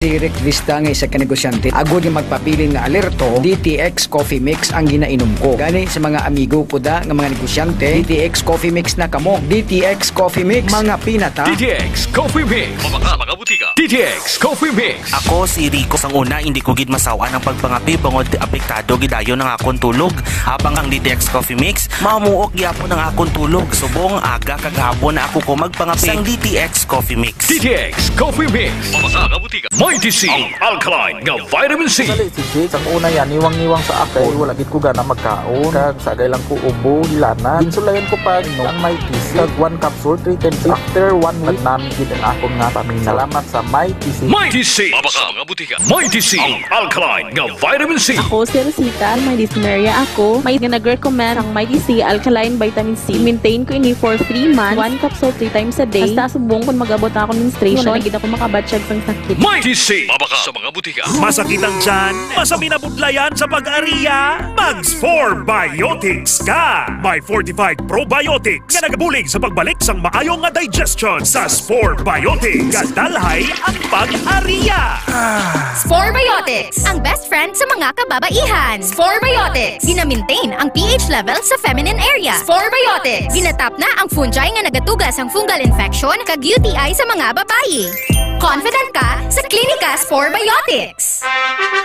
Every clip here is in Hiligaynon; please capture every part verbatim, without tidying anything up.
Derek Vista nga isa ka negosyante, agod nga magpabilin nga alerto, D T X Coffee Mix ang ginainom ko. Gani sa mga amigo ko da nga mga negosyante, D T X Coffee Mix na kamo. D T X Coffee Mix, mga pinata. D T X Coffee Mix. Mabakal sa mga butika. D T X Coffee Mix. Ako si Rico. Sang una, hindi ko gid masawan ang pagpangapi bangod apektado gid dayon ang akon tulog. Habang ang D T X Coffee Mix, mamuok gyapon ang akon tulog. Subong aga kag hapon na ako ko magpangapi sang D T X Coffee Mix. D T X Coffee Mix. Mabakal sa mga butika. Mighty C, ang alkaline nga vitamin C. Dali si Jake, sang una yan, niwang-niwang sa akon. Wala gid ko gana magkaon. Kag sagay lang ko ubo, hilanat. Ginsulayan ko pa, no, ang Mighty C. Kag one capsule, three times. After one week, nami gid ang akon nga paminaw. Salamat sa Mighty C. Mighty C. Mabakal sa mga butika. Mighty C, ang alkaline nga vitamin C. Ako si Rosita, may dysmenorrhea ako. May nga nag-recommend ang Mighty C alkaline vitamin C. Maintain ko ini for three months. One capsule three times a day. Hasta subong kung mag-abot na akong menstruation, wala na gid ako makabatyag sang sakit. Mighty C, mabakal sa mga butika. Masakit ang tiyan? Masami na budlayan sa pag-aria? Mag-Spore Biotics ka! May fortified probiotics nga nagabulig sa pagbalik sang maayo nga digestion. Sa Spore Biotics, gadalhay ang pag-aria. Ah. Spore Biotics, ang best friend sa mga kababaihan. Spore Biotics, gina-maintain ang P H level sa feminine area. Spore Biotics, ginatap na ang fungi nga nagatuga sang fungal infection kag U T I sa mga babayi. Confident ka sa Klinika Spore Biotics.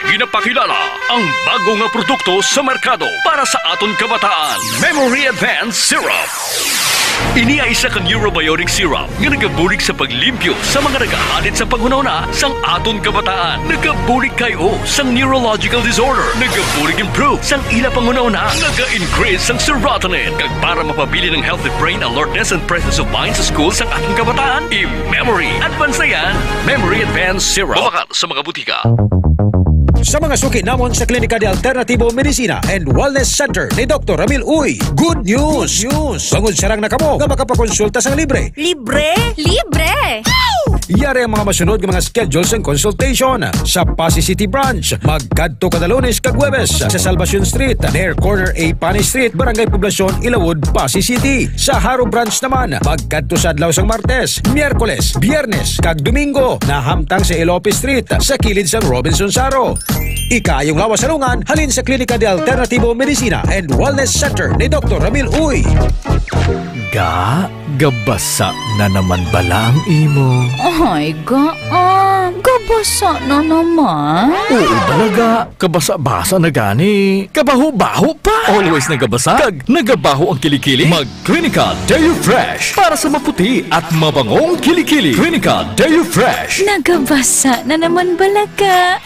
Ginapakilala ang bago nga produkto sa merkado para sa aton kabataan, Memory Advance Syrup. Ini ay isa ka neurobiotic syrup nga nagabulig sa paglimpyo sa mga nagahalit sa panghunahuna sang aton kabataan. Nagabulig kay o sang neurological disorder. Nagabulig improve sang ila panghunahuna. Naga-increase sang serotonin. Kag para mapabilin ang healthy brain alertness and presence of mind sa school sang aton kabataan, i-memory advance na yan. Memory Advance Syrup. Mabakal sa mga butika. Sa mga suki namon sa Klinika de Alternativo Medicina and Wellness Center ni Doktor Ramil Uy, good news! Good news! Bangod sarang na kamo nga makapakonsulta sang libre. Libre? Libre! Yari ang mga masunod nga mga schedule sang consultation. Sa Passi City Branch, magkadto kada Lunes kag Huwebes sa Salvacion Street, near corner A Pani Street, Barangay Poblacion, Ilawod, Passi City. Sa Jaro Branch naman, magkadto sa adlaw sang Martes, Miyerkules, Biyernes, kag Domingo, nahamtang sa Elope Street, sa kilid sang Robinson Jaro. Ikaayong lawas sa lungan, halin sa Klinika de Alternativo Medicina and Wellness Center ni Doktor Ramil Uy. Ga, gabasa na naman bala ang imo? Ay, ga, ah, gabasa na naman. Oo, bala, ga. Kabasa-basa na gani. Kabaho-baho pa. Always nagabasa kag nagabaho ang kilikili. Mag Clinica Deo Fresh para sa maputi at mabangong kilikili. Clinica Deo Fresh. Nagabasa na naman bala ka.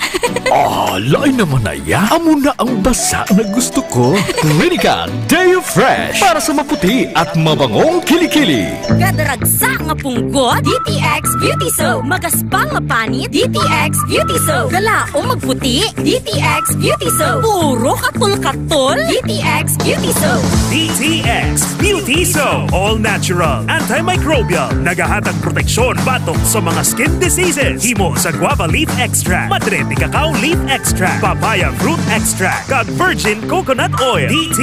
Ah, lain naman na ya. Amo na ang basa na gusto ko. Clinica Deo Fresh para sa maputi at mabangong kilikili. Gadaragsa nga punggot, D T X Beauty Soap. Magaspang nga panit, D T X Beauty Soap. Galaom magputi, D T X Beauty Soap. Puro katol-katol, D T X Beauty Soap. D T X Beauty Soap. All natural, antimicrobial. Nagahatag proteksyon batok sa mga skin diseases. Himo sa guava leaf extract, madre de cacao leaf extract, papaya fruit extract, kag virgin coconut oil. D T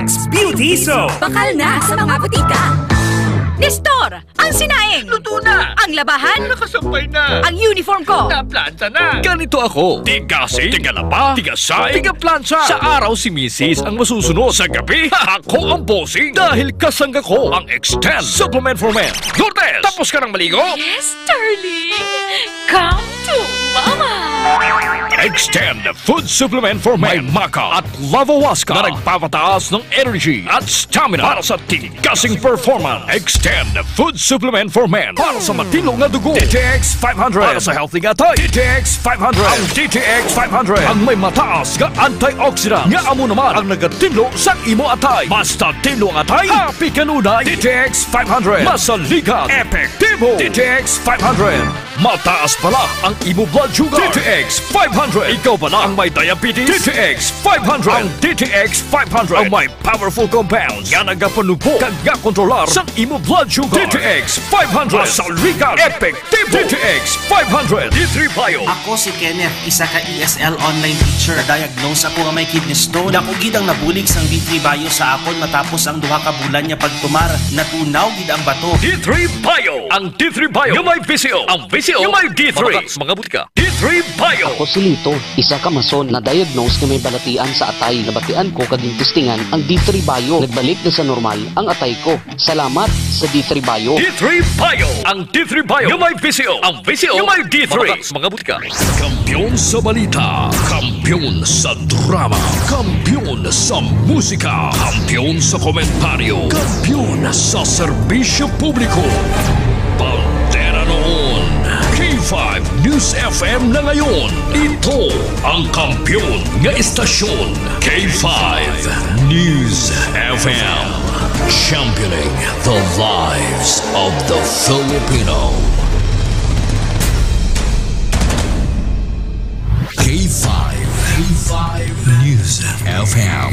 X Beauty Soap. Bakal na sa mga butika. Nestor, ang sinaing. Luto na. Ang labahan. Nakasampay na. Ang uniform ko. Naplanta na. Ganito ako. Tigasing, tigalaba, tigasay, tigaplantsa. Sa araw si misis ang masusunod. Sa gabi, ako ang bossing. Dahil kasangga ko ang Extend Supplement for Men. Lourdes, tapos ka nang maligo? Yes, darling. Come to Mama. Extend Food Supplement for Men. May maca at lavawaska na nagpapataas ng energy at stamina para sa tigasing performance. Extend Food Supplement for Men para sa matinlo nga dugo. D T X five hundred para sa healthy nga atay. D T X five hundred. Ang D T X five hundred ang may mataas nga antioxidant nga amo naman ang nagatinlo sa imo atay. Basta tinlo ang atay, happy kanunay. D T X five hundred. Masaligan. Epektibo. D T X five hundred. Mataas bala ang imo blood sugar. D T X five hundred. Ikaw bala ang may diabetes? D T X five hundred. Ang D T X five hundred ang may powerful compounds nga nagapanubo kag nga kontrolar sa imo blood sugar. D T X five hundred. Masaligan. Epektibo. D T X five hundred. D three Bio. Ako si Kenneth, isa ka E S L online teacher. Na-diagnose ako nga may kidney stone. Dako gid ang nabulig sang D three Bio sa akon matapos ang duha ka bulan nga pagtumar. Natunaw gid ang bato. D three Bio. Ang D three Bio nga may V C O. Ang V C O nga may D three. Mabakal sa mga butika. D Three Bio. Ako si Lito, isa ka mason na diagnose nga may balatian sa atay. Nabatian ko kag gintistingan ang D three Bio. Nagbalik na sa normal ang atay ko. Salamat sa D three Bio. D three Bio. Ang D three Bio nga may V C O. Ang V C O nga may D three. Mabata sa mga butika. Kampiyon sa balita, kampiyon sa drama, kampiyon sa musika, kampiyon sa komentaryo, kampiyon sa serbisyo publiko. Bandera noon, K five News F M na ngayon. Ito ang kampiyon nga istasyon, K five News F M. Championing the lives of the Filipino. K five, K five News F M,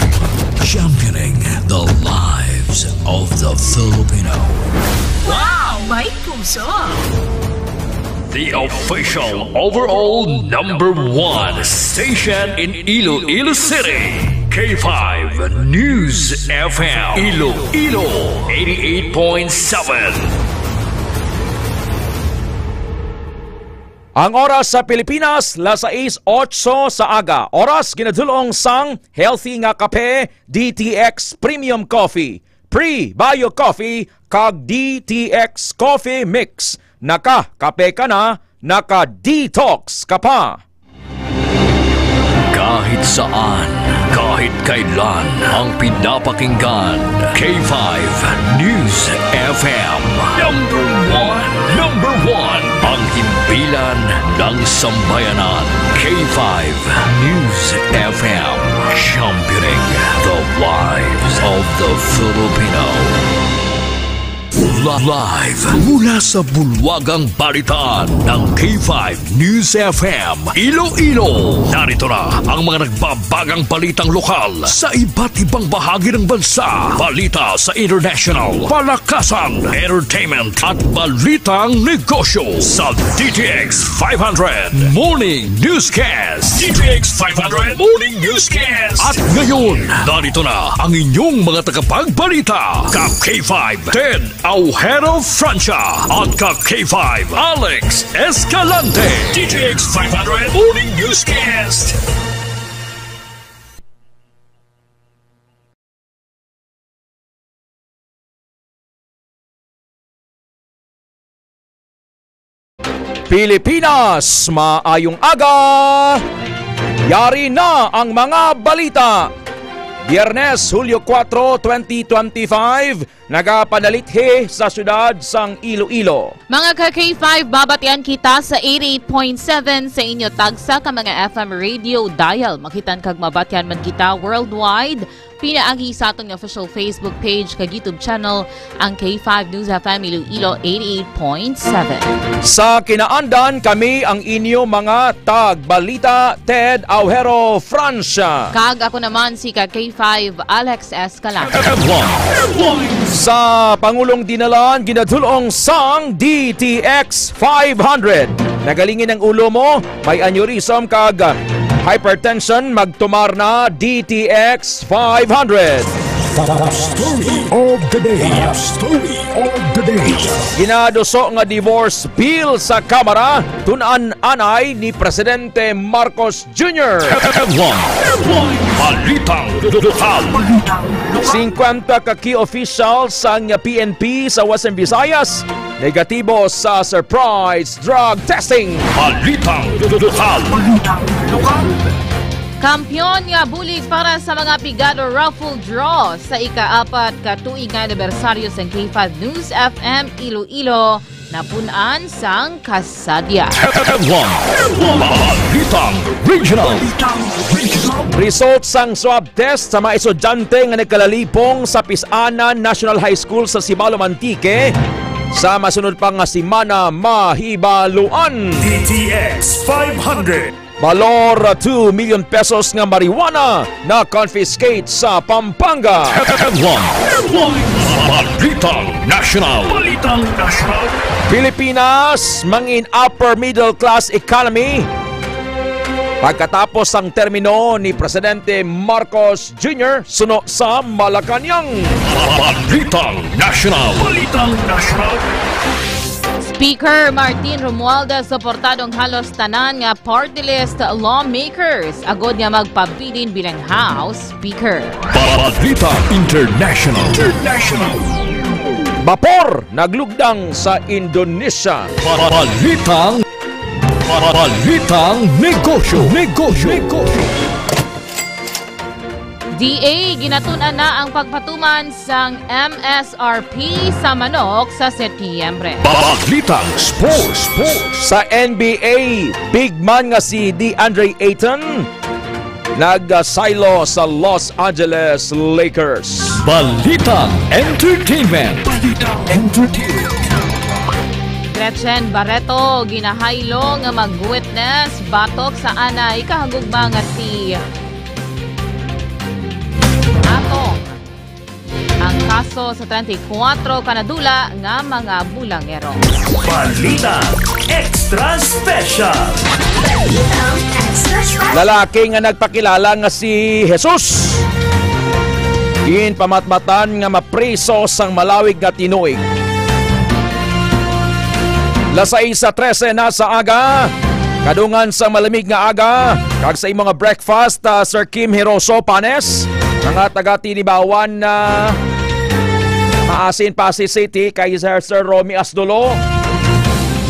championing the lives of the Filipino. Wow! May puso! The official overall number one station in Iloilo City, K five News F M, Iloilo eighty-eight point seven. Ang oras sa Pilipinas, las sais otso sa aga. Oras ginadul-ong sang healthy nga kape, D T X Premium Coffee, Pre Bio Coffee, kag D T X Coffee Mix. Naka-kape ka na, naka-detox ka pa. Kahit saan, kahit kailan, ang pinapakinggan, K five News F M. Number one, number one, ang himpilan ng sambayanan, K five News F M, championing the lives of the Filipino. Live mula sa bulwagang balitaan ng K five News F M Iloilo. Narito na ang mga nagbabagang balitang lokal sa iba't ibang bahagi ng bansa. Balita sa international, palakasan, entertainment, at balitang negosyo sa D T X five hundred Morning Newscast. D T X five hundred Morning Newscast. At ngayon, narito na ang inyong mga tagapagbalita, ka K five Ted Aujero Francia at ka K five Alex Escalante. D T X five hundred Morning Newscast. Pilipinas, maayong aga! Yari na ang mga balita. Biyernes, Hulyo kuwatro, twenty twenty-five, nagapanalithi sa siyudad sang Iloilo. Mga ka K five, babatian kita sa eighty-eight point seven sa inyo tagsa ka mga F M radio dial. Makitan kag mabatian man kita worldwide pinaagi sa aton nga official Facebook page kag YouTube channel, ang K five News F M Iloilo eighty-eight point seven. Sa kinaandan, kami ang inyo mga tagbalita, Ted Aujero Francia. Kag ako naman si ka K five Alex Escalante. Headlines. Sa Pangulong Dinalan, ginadul-ong sang D T X five hundred. Nagalingin ang ulo mo, may aneurysm kag hypertension, magtumar na D T X five hundred. Top story of the day. Top story of the day. Ginaduso nga divorce bill sa Kamara, tun-an anay ni Presidente Marcos Junior. Headline. Balitang lokal. Singkwenta ka key officials sang P N P sa Western Visayas negatibo sa surprise drug testing. Balitang lokal. Kampiyon nga bulig para sa mga Pigado Raffle Draw sa ikaapat ka tuig nga anibersaryo sang K five News F M Iloilo. Napun-an sang kasadya. Headline. Balitang regional. Result sang swab test sa mga estudyante nga nagkalalipong sa Pisanan National High School sa Sibalom, Antique, sa masunod pa nga semana mahibaluan. D T X five hundred. Balor two million pesos nga marijuana na-confiscate sa Pampanga. Headline. Balitang nasyonal. Balitang nasyonal. Pilipinas mangin upper middle class economy pagkatapos sang termino ni Presidente Marcos Junior suno sa Malacañang. Balitang nasyonal. Balitang nasyonal. Speaker Martin Romualdez suportado ang halos tanan nga party list lawmakers agod nga magpabilin bilang House Speaker. Balita International. International. Bapor naglugdang sa Indonesia. Balitang, balitang negosyo, negosyo, negosyo. D A, ginatun-an na ang pagpatuman sang M S R P sa manok sa Setyembre. Balitang sports, sports. Sa N B A, big man nga si DeAndre Ayton nagasaylo sa Los Angeles Lakers. Balitang entertainment. Balitang entertainment. Gretchen Barreto ginahaylo nga mag-witness batok sa anay kahagugma nga si Atong ang kaso sa treinta y cuatro ka nadula nga mga bulangero. Balita Extra Special. Lalaki nga nagpakilala nga si Jesus ginpamatmatan nga mapriso sang malawig nga tinuig. Las sais sa trese na sa aga, kadungan sa malamig nga aga, kag sa imo nga breakfast, ah, Sir Kim Hiroso Panes, mga taga Tinibawan na Maasin, Passi City, kay Sir, Sir Romy Asdolo,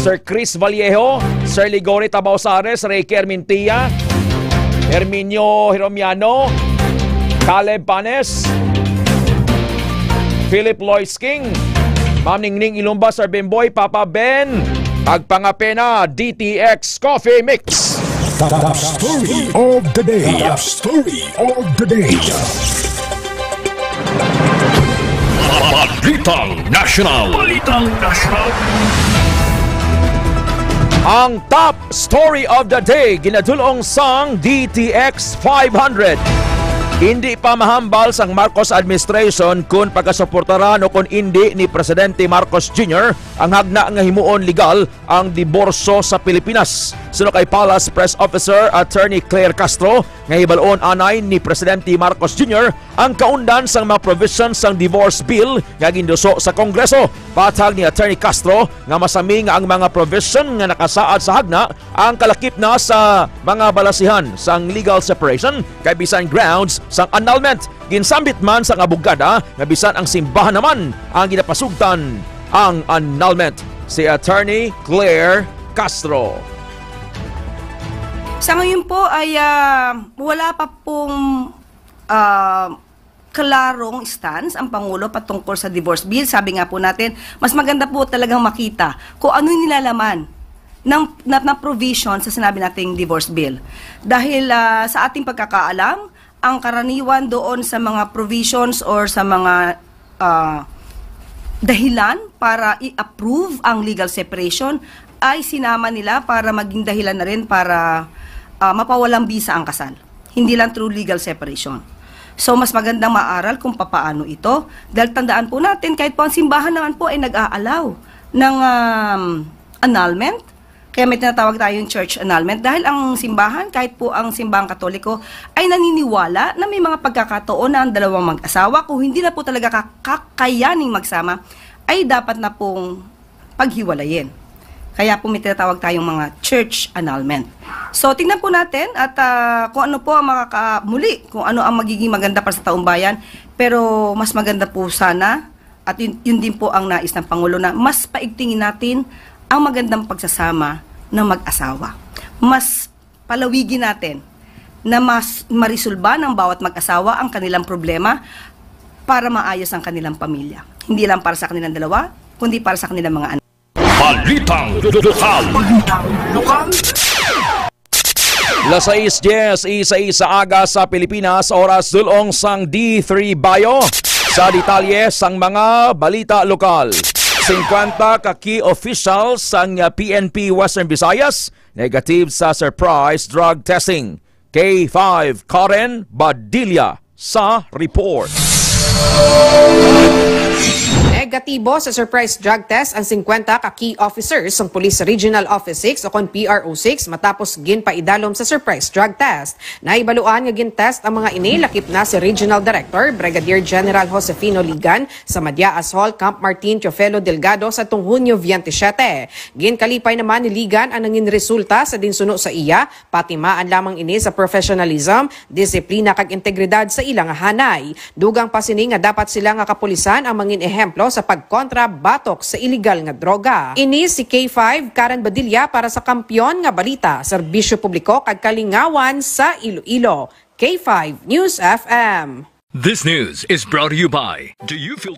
Sir Chris Vallejo, Sir Ligori Tabausares, Ricky Armintia, Herminio Hiromiano, Caleb Panes, Philip Lois King, Ma'am Ningning Ilumba, Sir Bimboy, Papa Ben, pagpangapena, D T X Coffee Mix. Top story of the day. Top story of the day. Balitang National. Balitang National. Ang top story of the day ginadul-ong sang D T X five hundred. Hindi pa mahambal sang Marcos administration kon pagasuportaran o kon indi ni Presidente Marcos Junior ang hagna nga himuon legal ang diborsyo sa Pilipinas. Suno kay Palace Press Officer Attorney Claire Castro nga hibal-on anay ni Presidente Marcos Junior ang kaundan sang mga provisions sang divorce bill nga ginduso sa Kongreso. Patag ni Attorney Castro nga masami nga ang mga provision nga nakasaad sa hagna ang kalakip na sa mga balasihan sang legal separation kay bisan grounds sang annulment. Ginsambit man sang abogada nga bisan ang simbahan naman ang ginapasugtan ang annulment. Si Attorney Claire Castro. Sa ngayon po ay, ah, wala pa pong, ah, klarong stance ang Pangulo patungkol sa divorce bill. Sabi nga po natin, mas maganda po talagang makita kung ano yung nilalaman ng, na, na provision sa sinabi nating divorce bill. Dahil, ah, sa ating pagkakaalam, ang karaniwan doon sa mga provisions or sa mga, ah, dahilan para i-approve ang legal separation ay sinama nila para maging dahilan na rin para, ah, mapawalang bisa ang kasal. Hindi lang through legal separation. So, mas magandang maaral kung papaano ito. Dahil tandaan po natin, kahit po ang simbahan naman po ay nag-aalaw ng, um, annulment. Kaya may tinatawag tayong church annulment. Dahil ang simbahan, kahit po ang simbahang Katoliko, ay naniniwala na may mga pagkakataon na ang dalawang mag-asawa, kung hindi na po talaga ka-, kakayaning magsama, ay dapat na pong paghiwalayin. Kaya po may tinatawag tayong mga church annulment. So, tingnan po natin at, ah, kung ano po ang makaka-, muli, kung ano ang magiging maganda para sa taong bayan. Pero mas maganda po sana, at yun, yun din po ang nais ng Pangulo, na mas paigtingin natin ang magandang pagsasama ng mag-asawa. Mas palawigin natin na mas marisulba ng bawat mag-asawa ang kanilang problema para maayos ang kanilang pamilya. Hindi lang para sa kanilang dalawa, kundi para sa kanilang mga anak. Balitang lokal. Balitang lokal. Las sais dies, isa isa aga sa Pilipinas, oras dul-ong sang D three Bio. Sa detalye sang mga balita lokal, singkwenta ka key officials sang P N P Western Visayas negative sa surprise drug testing. K five, Karen Badilla sa report. Negatibo sa surprise drug test ang singkwenta ka key officers sang Police Regional Office six o kon P R O six matapos ginpaidalom sa surprise drug test. Nahibaluan nga gin-test ang mga ini lakip na si Regional Director Brigadier General Josefino Ligan sa Madiaas Hall, Camp Martin Teofilo Delgado sa tong Hunyo twenty-seven. Ginkalipay naman ni Ligan ang nangin resulta sa dinsuno sa iya, patimaan lamang ini sa professionalism, disiplina kag integridad sa ila nga hanay. Dugang pa sini nga dapat sila nga kapulisan ang mangin ehemplo sa pagkontra batok sa iligal nga droga. Ini si K five, Karen Badilla para sa Kampiyon nga Balita, Serbisyo Publiko kag Kalingawan sa Iloilo. K five News F M. This news is brought to you by, do you feel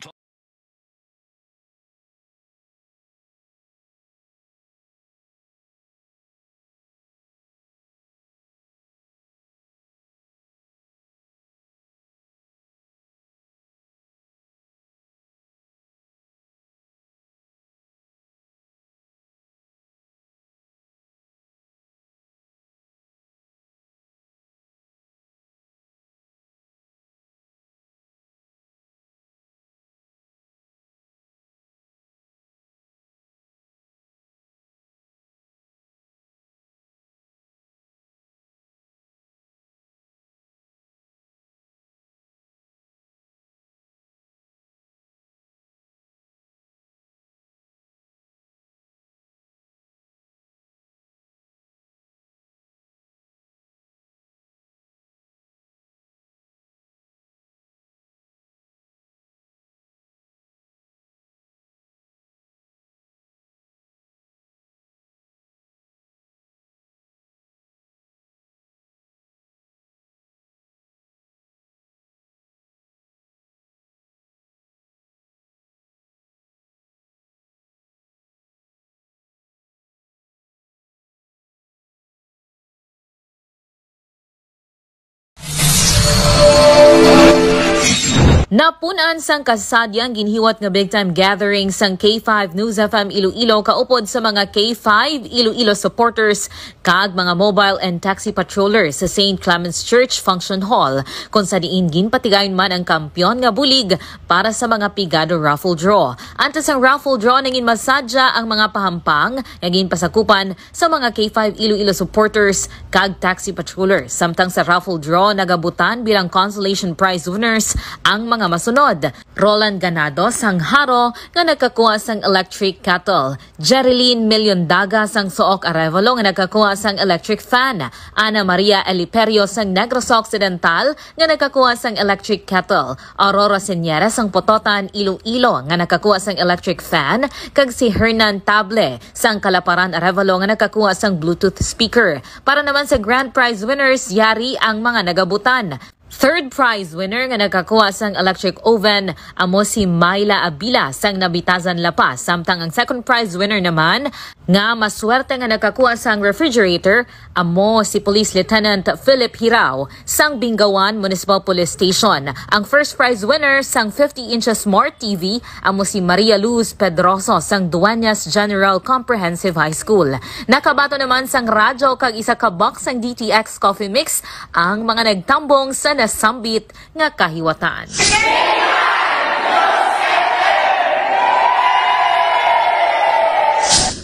Napun-an sang kasadya ang ginhiwat nga big time gathering sang K five News F M Iloilo kaupod sa mga K five Iloilo supporters kag mga mobile and taxi patrollers sa Saint Clement's Church Function Hall, kung sa diin ginpatigayon man ang kampiyon nga bulig para sa mga pigado raffle draw. Antes sang raffle draw, nangin masadya ang mga pahampang nga ginpasakupan sa mga K five Iloilo supporters kag taxi patrollers. Samtang sa raffle draw, nagabutan bilang consolation prize winners ang mga masunod: Roland Ganado sang Jaro nga nagkakuha sang electric kettle, Jerilyn Millondaga sang Sook, Arevalo nga nagkakuha sang electric fan, Ana Maria Eliperio sang Negros Occidental nga nagkakuha sang electric kettle, Aurora Señera sang Pototan, Iloilo nga nagkakuha sang electric fan, kag si Hernan Table sang Kalaparan, Arevalo nga nagkakuha sang Bluetooth speaker. Para naman sa grand prize winners, yari ang mga nagabutan. Third prize winner nga nagkakuha sang electric oven amo si Myla Abila sang Nabitazan, La Paz, samtang ang second prize winner naman nga maswerte nga nagkakuha sang refrigerator amo si Police Lieutenant Philip Hirao sang Bingawan Municipal Police Station. Ang first prize winner sang fifty inches smart T V amo si Maria Luz Pedroso sang Dueñas General Comprehensive High School. Nakabaton naman sang radyo kag isa ka box sang D T X Coffee Mix ang mga nagtambong sa nasambit nga kahiwatan.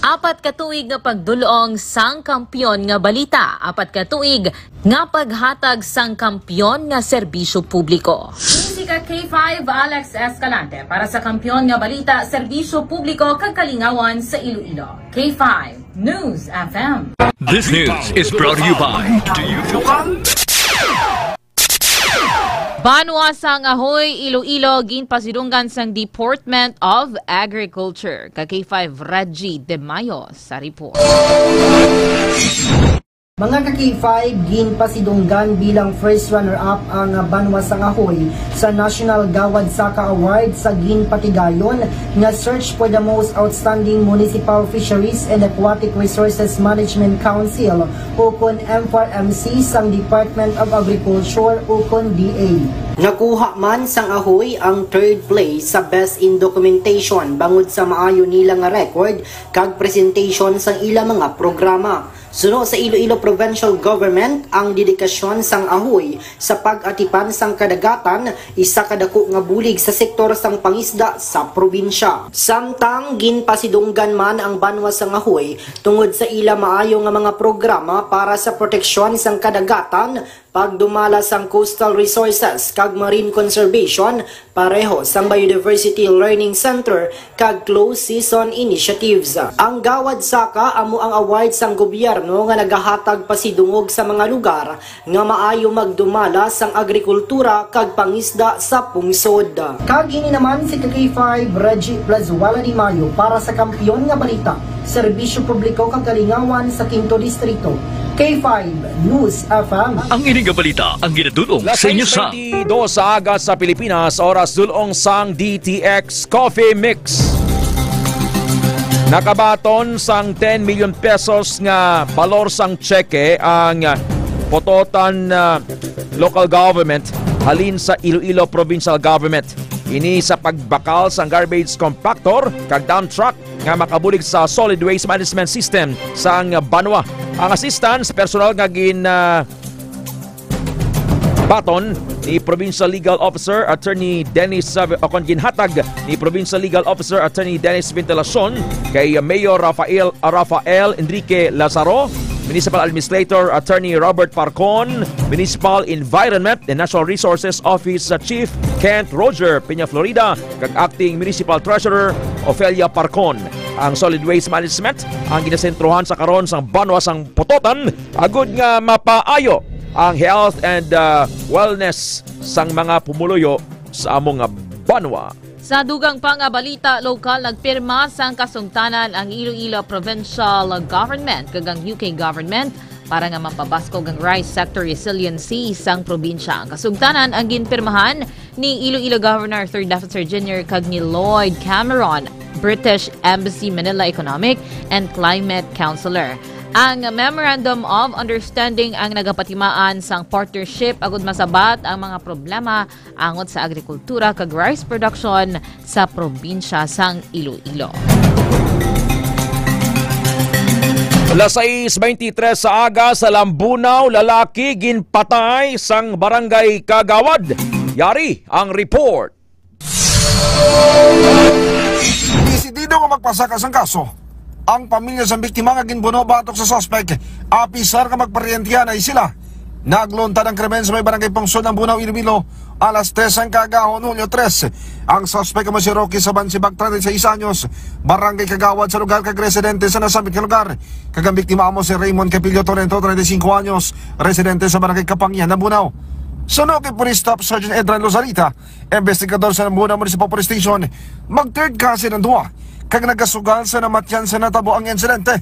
Apat ka tuig nga pagdul-ong sang Kampiyon nga Balita, apat ka tuig nga paghatag sang kampiyon nga serbisyo publiko. Ini si ka K five Alex Escalante para sa Kampiyon nga Balita, Serbisyo Publiko kag Kalingawan sa Iloilo. K five News F M. This news is brought to you by, do you feel Banwa sang Ahoy, Iloilo, ginpasidunggan sang Department of Agriculture. Ka K five Reggie De Mayo sa report. Mga ka K five, ginpasidunggan bilang first runner-up ang Banwa sang Ahoy sa National Gawad Saka Award sa ginpatigayon nga Search for the Most Outstanding Municipal Fisheries and Aquatic Resources Management Council ukon M four M C sang Department of Agriculture ukon D A. Nakuha man sang Ahoy ang third place sa Best in Documentation bangod sa maayo nila nga record kag presentation sang ila mga programa. Suno sa Iloilo Provincial Government, ang dedikasyon sang ahoy sa pag-atipan sang kadagatan isa ka dako nga bulig sa sektor sang pangisda sa probinsya. Samtang ginpasidunggan man ang banwa sang ahoy tungod sa ila maayo nga mga programa para sa proteksyon sang kadagatan, pagdumala sang coastal resources kag marine conservation, pareho sang Biodiversity Learning Center kag closed season initiatives. Ang Gawad Saka amo ang award sang gobyerno nga nagahatag pasidungog sa mga lugar nga maayo magdumala sang agrikultura kag pangisda sa pungsod. Kag ini naman si K five Reggie Plazuela Di Mayo para sa Kampiyon nga Balita, Serbisyo Publiko kag Kalingawan sa Quinto Distrito, K five News F M. Ang ini nga balita ang ginadul-ong sa inyo sa Las sais twenty-dos sa aga sa Pilipinas, oras dul-ong sang D T X Coffee Mix. Nakabaton sang ten million pesos nga balor sang tseke ang Pototan, ah, Local Government halin sa Iloilo Provincial Government. Ini sa pagbakal sang garbage compactor kag dump truck nga makabulig sa solid waste management system sang banwa. Ang assistance personal nga gin, ah, baton ni Provincial Legal Officer Attorney Dennis, uh, o kon ginhatag ni Provincial Legal Officer Attorney Dennis Ventilacion kay Mayor Rafael, Rafael Enrique Lazaro, Municipal Administrator Attorney Robert Parcon, Municipal Environment and Natural Resources Office, uh, Chief Kent Roger Peña Florida, kag Acting Municipal Treasurer Ofelia Parcon. Ang solid waste management ang ginasentrohan sa karon sang banwa sang Pototan agud nga mapaayo ang health and, ah, wellness sang mga pumuluyo sa amo nga banwa. Sa dugang pa nga balita lokal, nagpirma sang kasugtanan ang Iloilo Provincial Government kag ang U K Government para nga mapabaskog ang rice sector resiliency sang probinsya. Ang kasugtanan ang ginpirmahan ni Iloilo Governor Third Officer Junior kag ni Lloyd Cameron, British Embassy Manila Economic and Climate Counselor. Ang Memorandum of Understanding ang nagapatimaan sang partnership agud masabat ang mga problema angot sa agrikultura kag rice production sa probinsya sang Iloilo. Las sais veintitrés sa aga sa Lambunao, lalaki ginpatay sang barangay kagawad. Yari ang report. Desidido nga magpasaka sang kaso ang pamilya sang biktima nga ginbuno batok sa suspek, apisar nga magpariyentehan sila. Nagluntad ang krimen sa may barangay Pungsod Lambunao, Iloilo, alas tres sang kaagahon, Hulyo tres. Ang suspek amo si Rocky Sabansibak, treinta y seis anyos, barangay kagawad sa lugar kag residente sa nasambit nga lugar. Kag ang biktima amo si Raymond Capillo Torrento, treinta y cinco anyos, residente sa barangay Kapangian, Lambunao. Suno kay Police Staff Sergeant Edran Lozarita, investigador sa Lambunao Municipal Police Station, mag-third cousin ang duha kag nagasugal sa namatyan sa natabo ang insidente.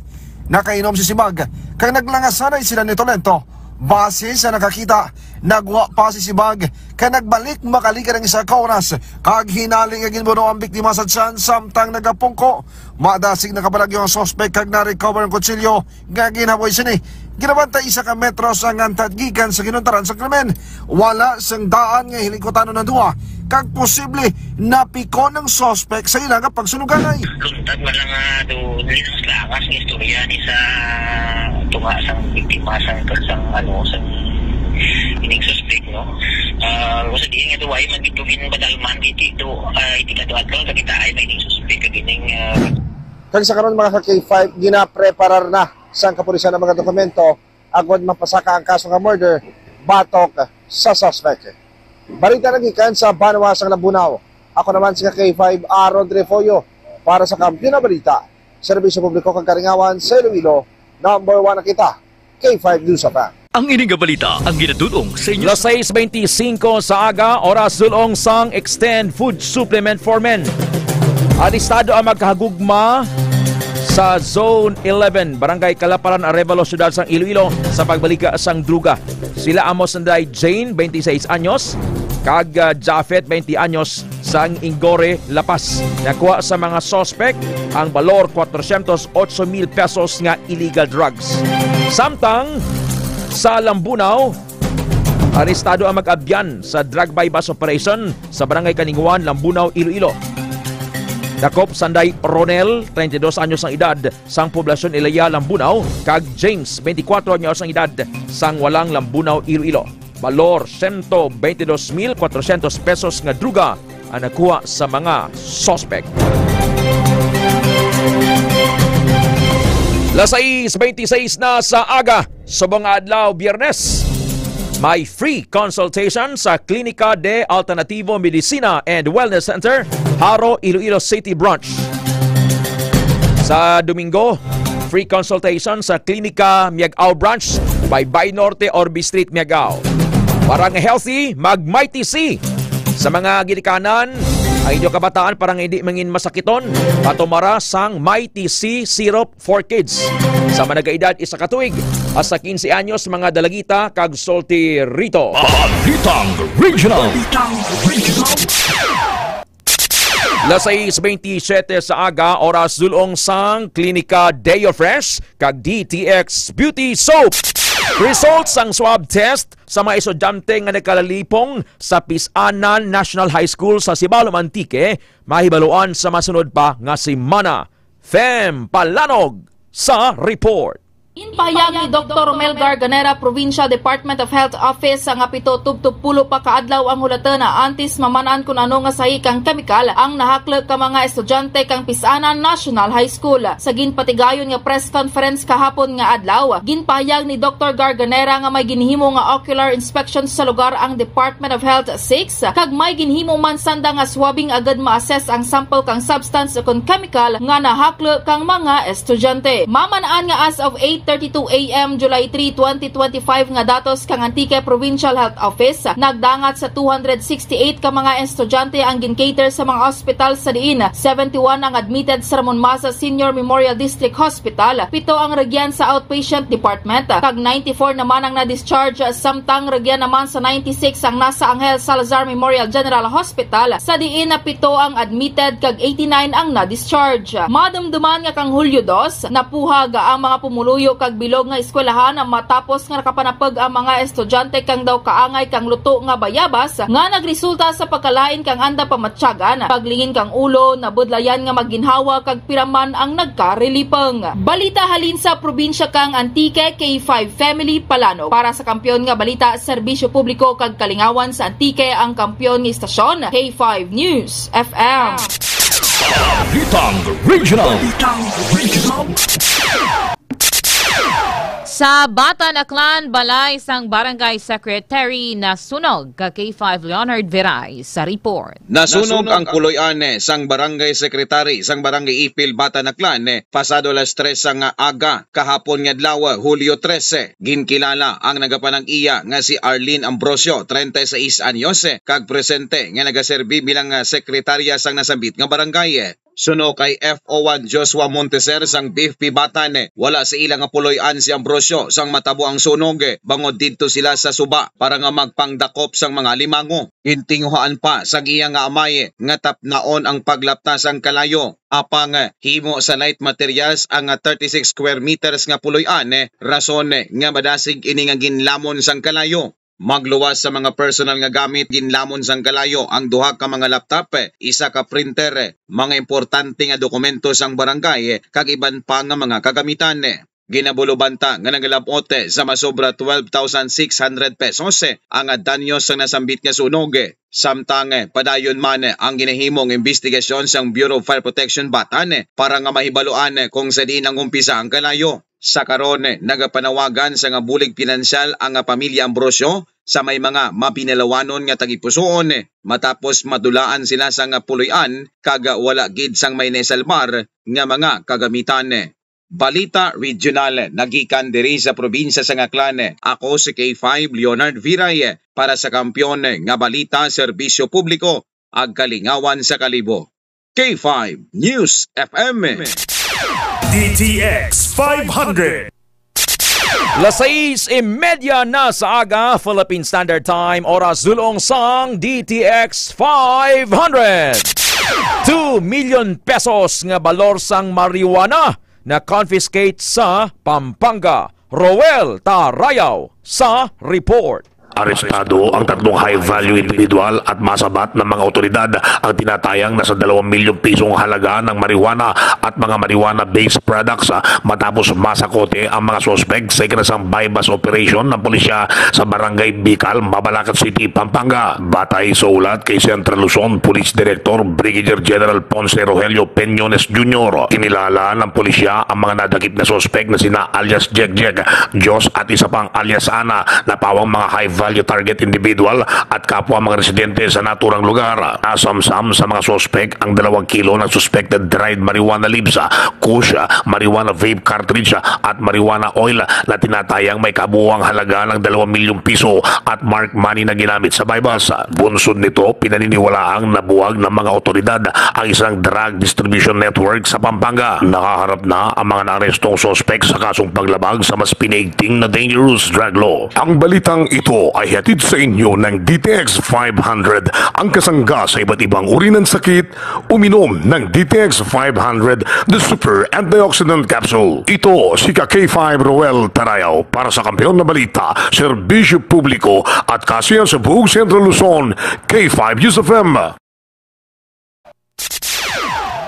Nakainom si Sibag kag naglangasanay sila ni Tolento. Base sa nakakita, nagwa pa si Sibag kag nagbalik makaligad ang isa ka oras kag hinali nga ginbuno ang biktima sa tiyan samtang nagapungko. Madasig nakapalagyo ang suspek kag na-recover ang kutsilyo nga ginhaboy sini. Ginabantay isa ka metro sa ngantad gikan sa ginuntaran sa krimen. Wala sang daan nga hilikutanon ang duha, kag posible napikon ang suspek sa ila nga pagsunuganay. Luntad man lang nga do, nila sa langas nga istorya ni sa tunga sang biktima sang, sang, ano, sang ining suspek, no? Ah, kung sa diin nga do, ay man dito ginbadalman, dito, ah, iti kadto-adto, sa kita ay may ining suspek, kag ining, ah, Kag sa karon, mga ka-K five, ginapreparar na sang kapulisan ang mga dokumento agod mapasaka ang kaso nga murder batok sa suspect. Balita nagikan sa banwa sang Lambunao. Ako naman si ka-K five, Aaron Refollo, para sa Kampiyon nga Balita, Serbisyo Publiko kag Kalingawan sa Iloilo. Number one na kita, K five News F M. Ang ini nga balita ang ginadul-ong sa inyo. Las sais beintisinko sa aga, oras dul-ong sang Extend Food Supplement for Men. Arestado ang magkahagugma sa Zone eleven, Barangay Kalaparan, Arevalo, Siyudad sang Iloilo sa pagbalika sang druga. Sila amo sanday Jane, twenty-six anyos, kag, ah, Japhet, twenty anyos, sang Ingore, La Paz. Nakuha sa mga suspek ang balor kwatrocientos ocho mil pesos nga illegal drugs. Samtang sa Lambunao, arestado ang mag-abyan sa drug buy-bust operation sa Barangay Kaninguan, Lambunao, Iloilo. Dakop sanday Ronel, treinta y dos anyos ang edad, sang poblasyon Ilaya, Lambunao, kag James, twenty-four anyos ang edad, sang Walang, Lambunao, Iloilo. Balor, sento bente dos mil kwatrosyentos pesos nga droga ang nakuha sa mga suspek. Las sais bente sais na sa aga, subong nga adlaw, Biyernes, may free consultation sa Klinika de Alternativo Medicina and Wellness Center, Jaro, Iloilo City Branch. Sa Domingo, free consultation sa Klinika Miag-ao Branch, Baybay Norte, Orbe Street, Miag-ao. Para nga healthy, mag Mighty C. Sa mga ginikanan, ang inyo kabataan para nga hindi mangin masakiton, patumara sang Mighty C syrup for kids. Sa mga nag-edad isa ka tuig hasta quince anyos, mga dalagita kag solterito. Balitang Regional. Las sais bente siyete sa aga, oras dul-ong sang Klinika Deo Fresh kag D T X Beauty Soap. Result sang swab test sa mga estudyante nga nagkalalipong sa Pisanan National High School sa Sibalom, Antique, mahibaluan sa masunod pa nga semana. Fem Palanog sa report. Ginpahayag ni Doktor Romel Garganera, Provincial Department of Health Office, nga pito tubtob pulo pa ka adlaw ang hulatana antes maman-an kun ano nga sahi kang kemikal ang nahaklo ka mga estudyante kang Pisanan National High School. Sa ginpatigayon nga press conference kahapon nga adlaw, ginpahayag ni Doktor Garganera nga may ginhimo nga ocular inspection sa lugar ang Department of Health six, kag may ginhimo man sanda nga swabbing agud ma-assess ang sample kang substance ukon chemical nga nahaklo kang mga estudyante. Maman-an nga as of eight thirty-two A M, July three, twenty twenty-five nga datos kang Antique Provincial Health Office, nagdangat sa two hundred sixty-eight ka mga estudyante ang gin-cater sa mga ospital, sa diin seventy-one ang admitted sa Ramon Maza Senior Memorial District Hospital, pito ang rugyan sa outpatient department, kag ninety-four naman ang na-discharge, samtang rugyan naman sa ninety-six ang nasa Angel Salazar Memorial General Hospital, sa diin na pito ang admitted kag eighty-nine ang na-discharge. Madumduman nga kang Hulyo dos, napuhag ang mga pumuluyo kag bilog nga eskwelahan matapos nga nakapanapag ang mga estudyante kang daw kaangay kang luto nga bayabas nga nagresulta sa pagkalain kang anda pamatyagan, paglingin kang ulo, nabudlayan nga maginhawa kag pira man ang nagkarelipong. Balita halin sa probinsya kang Antique, K five Family Palanog. Para sa kampiyon nga balita, serbisyo publiko kag kalingawan sa Antique ang kampiyon nga istasyon, K five News F M. Balitang Regional. Sa Batan, Aklan, balay sang barangay secretary nasunog, ka K five Leonard Veray sa report. Nasunog ang puloy-an sang barangay secretary sang barangay Ipil, Batan, Aklan, pasado las tres sang aga kahapon nga adlaw, Hulyo trese. Ginkilala ang nagapanag-iya nga si Arlene Ambrosio, treinta y seis anyos, kag presente nga nagaserbi bilang sekretarya sang nasambit nga barangay. Suno kay F O one Joshua Monteser sang B F P Batan, wala sa ila nga puloy-an si Ambrosio sang matabo ang sunog, bangod didto sila sa suba para nga magpangdakop sang mga alimango. Gintinguhaan pa sang iya nga amay nga tapnaon ang paglapta sang kalayo, apang himo sa light materials ang thirty-six square meters nga puloy-an, rason nga madasig ini nga ginlamon sang kalayo. Magluwas sa mga personal nga gamit, ginlamon sang kalayo ang duha ka mga laptop, isa ka printer, mga importante nga dokumento sang barangay, kag iban pa nga mga kagamitan. Ginabulo banta nga nagalab-ot sa masobra twelve thousand six hundred pesos ang danyo sang nasambit nga sunog. Samtang padayon man ang ginahimong imbestigasyon sang Bureau of Fire Protection Batan para nga mahibaluan kung sa diin ang umpisa ang kalayo. Sa karon, nagapanawagan sa nga bulig pinansyal ang Pamilya Ambrosio sa may mga mabinalawanon nga tagipusoon, matapos madulaan sila sa nga puloy-an kag wala gid sang may naisalbar nga mga kagamitan. Balita regional nagikan diri sa probinsya sang Aklan. Ako si K five Leonard Viray para sa Kampiyon nga Balita, Serbisyo Publiko, ag Kalingawan sa Kalibo. K five News F M. D T X five hundred. Las sais y media na sa aga, Philippine Standard Time, oras dul-ong sang D T X five hundred. Two million pesos nga balor sang marijuana na confiscate sa Pampanga. Roel Tarayaw sa report. Arestado ang tatlong high-value individual at masabat ng mga otoridad ang tinatayang nasa dalawang milyong pisong halaga ng marijuana at mga marijuana-based products, ah, matapos masakote ang mga suspek sa ikinasang buy-bust operation ng pulisya sa Barangay Bikal, Mabalacat City, Pampanga. Batay sa ulat kay Central Luzon Police Director Brigadier General Ponce Rogelio Peñones Junior, kinilala ng pulisya ang mga nadakip na suspek na sina alias Jekjek, Diyos at isa pang alias Ana, na pawang mga high-value target individual at kapwa mga residente sa naturang lugar. Nasamsam sa mga suspek ang dalawang kilo ng suspected dried marijuana leaves, ah, kush, ah, marijuana vape cartridge, ah, at marijuana oil na tinatayang may kabuuang halaga ng dalawang milyong piso at marked money na ginamit sa buy-bust. Bunsod nito, pinaniniwalaang nabuwag ng mga otoridad ang isang drug distribution network sa Pampanga. Nakaharap na ang mga naarestong suspek sa kasong paglabag sa mas pinaigting na dangerous drug law. Ang balitang ito ay hatid sa inyo ng D T X five hundred, ang kasangga sa iba't ibang uri ng sakit. Uminom ng D T X five hundred, the super antioxidant capsule. Ito si ka K five Roel Tarayaw para sa Kampiyon na Balita, Serbisyo Publiko at Kasiyahan sa Buong Central Luzon, K five News F M.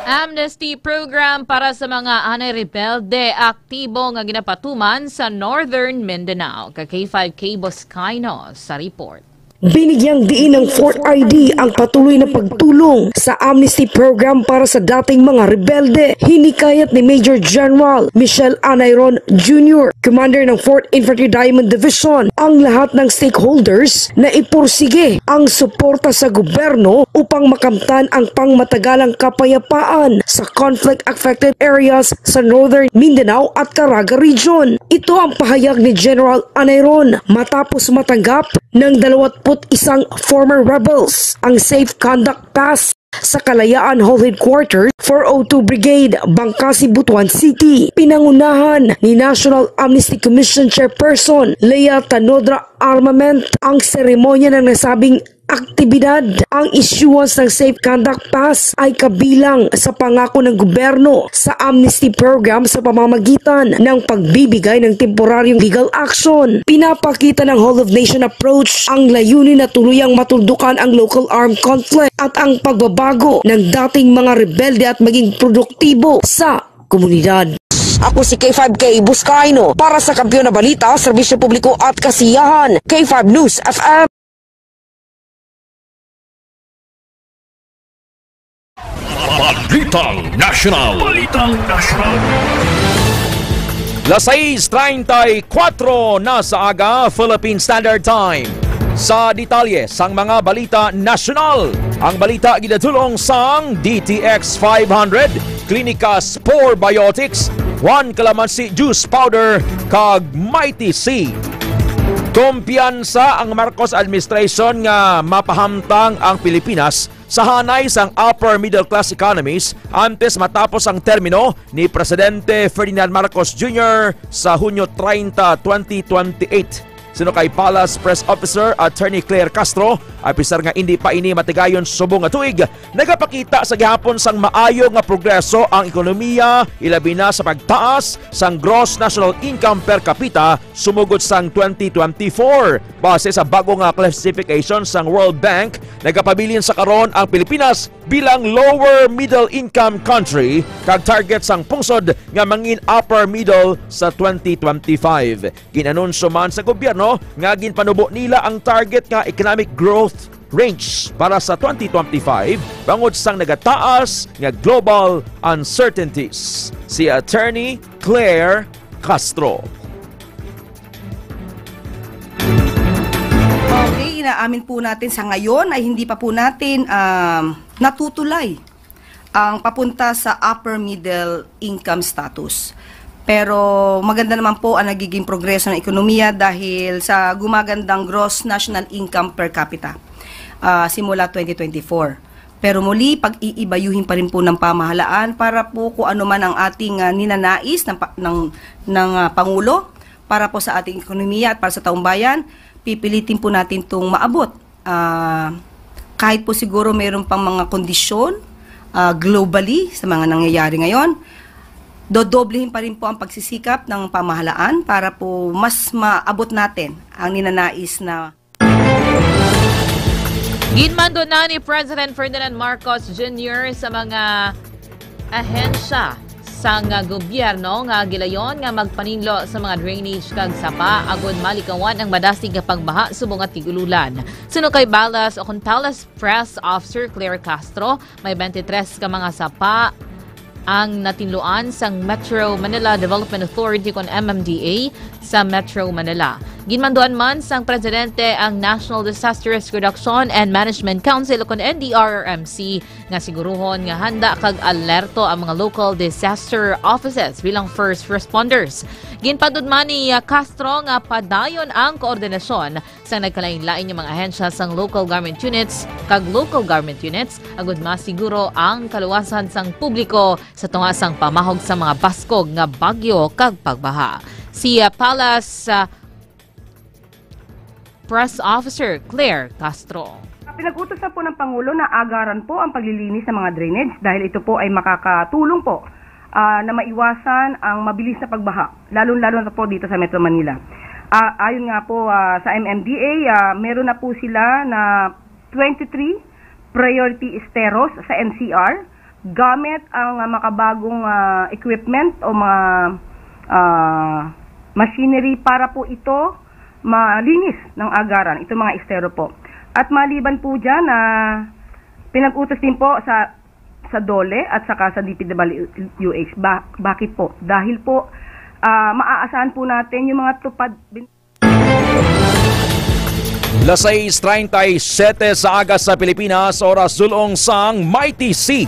Amnesty program para sa mga anay rebelde aktibo nga ginapatuman sa Northern Mindanao. Ka K five K Boscaino sa report. Binigyang diin ng Fort I D ang patuloy na pagtulong sa amnesty program para sa dating mga rebelde. Hinikayat ni Major General Michel Anayron Junior, commander ng Fourth Infantry Diamond Division, ang lahat ng stakeholders na ipursige ang suporta sa gobyerno upang makamtan ang pangmatagalang kapayapaan sa conflict-affected areas sa Northern Mindanao at Caraga Region. Ito ang pahayag ni General Anayron matapos matanggap ng dalawatput isang former rebels ang Safe Conduct Pass sa Kalayaan Hall Headquarters, four oh two Brigade, Bangkasi, Butuan City. Pinangunahan ni National Amnesty Commission Chairperson Leah Tanodra Armament ang seremonya ng nasabing aktibidad. Ang issuance ng Safe Conduct Pass ay kabilang sa pangako ng gobyerno sa amnesty program sa pamamagitan ng pagbibigay ng temporaryong legal action. Pinapakita ng Hall of Nation approach ang layunin na tuluyang matuldukan ang local armed conflict at ang pagbabago ng dating mga rebelde at maging produktibo sa komunidad. Ako si K five K Buscaino para sa Kampiyon na Balita, Serbisyo Publiko at Kasiyahan, K five News F M. Balitang Nasyonal. Balitang Nasyonal. Las sais treinta y cuatro na sa aga, Philippine Standard Time. Sa detalye sang mga balita nasyonal, ang balita ginadulong sang D T X five hundred, Clinicas Probiotics, One Calamansi Juice Powder, kag Mighty C. Kumpiyansa ang Marcos administration nga mapahamtang ang Pilipinas sa hanay sang upper middle class economies antes matapos ang termino ni Presidente Ferdinand Marcos Junior sa Hunyo treinta, twenty twenty-eight. Suno kay Palace Press Officer Attorney Claire Castro, apisar nga indi pa ini matigayon subong nga tuig, nagapakita sa gihapon sang maayo nga progreso ang ekonomiya, ilabi na sa pagtaas sang gross national income per capita sumugod sang twenty twenty-four. Base sa bago nga classification sang World Bank, nagapabilin sa karon ang Pilipinas bilang lower middle income country kag target sang pungsod nga mangin upper middle sa twenty twenty-five. Gin-anunsyo man sa gobyerno nga ginpanubo nila ang target nga economic growth range para sa twenty twenty-five bangod sang nagataas nga global uncertainties. Si Attorney Claire Castro. Okay, inaamin po natin sa ngayon ay hindi pa po natin, um, natutulay ang papunta sa upper middle income status. Pero maganda naman po ang nagiging progreso ng ekonomiya dahil sa gumagandang gross national income per capita, ah, simula twenty twenty-four. Pero muli, pag-iibayuhin pa rin po ng pamahalaan para po kung ano man ang ating, ah, ninanais ng pa-, ng, ng, ah, Pangulo para po sa ating ekonomiya at para sa taong bayan, pipilitin po natin itong maabot. Ah, kahit po siguro mayroon pang mga kondisyon, ah, globally sa mga nangyayari ngayon, dodoblehin pa rin po ang pagsisikap ng pamahalaan para po mas maabot natin ang ninanais na Ginmando na ni President Ferdinand Marcos Junior sa mga ahensya sang gobyerno nga gilayon nga magpaninlo sa mga drainage kag sapa agud malikawan ang madasig nga pagbaha subong nga tig-ululan. Suno kay Balas o kon Palace Press Officer Claire Castro, may twenty-three ka mga sapa ang natinluan sang Metro Manila Development Authority kon M M D A sa Metro Manila. Ginmanduan man sang presidente ang National Disaster Risk Reduction and Management Council kon N D R R M C nga siguruhon nga handa kag alerto ang mga local disaster offices bilang first responders. Ginpandudman ni Castro nga padayon ang koordinasyon sang nagkalain-lain nga mga ahensya sang local government units kag local government units agud masiguro ang kaluwasan sang publiko sa tunga sang pamahog sa mga baskog nga bagyo kag pagbaha. Si, ah, Palace, ah, Press Officer Claire Castro. Pinag-utos na po ng Pangulo na agaran po ang paglilinis ng mga drainage dahil ito po ay makakatulong po, ah, na maiwasan ang mabilis na pagbaha, lalong-lalo na po dito sa Metro Manila. Ah, ayon nga po, ah, sa M M D A, ah, meron na po sila na twenty-three priority esteros sa N C R gamit ang, ah, makabagong, ah, equipment o mga, ah, machinery para po ito malinis ng agaran, itong mga estero po. At maliban po dyan, ah, pinag-utos din po sa, sa DOLE at saka sa D P W H. Ba-, bakit po? Dahil po, ah, maaasahan po natin yung mga tupad. Las sais treinta y siete sa aga sa Pilipinas, oras dulong sang Mighty C.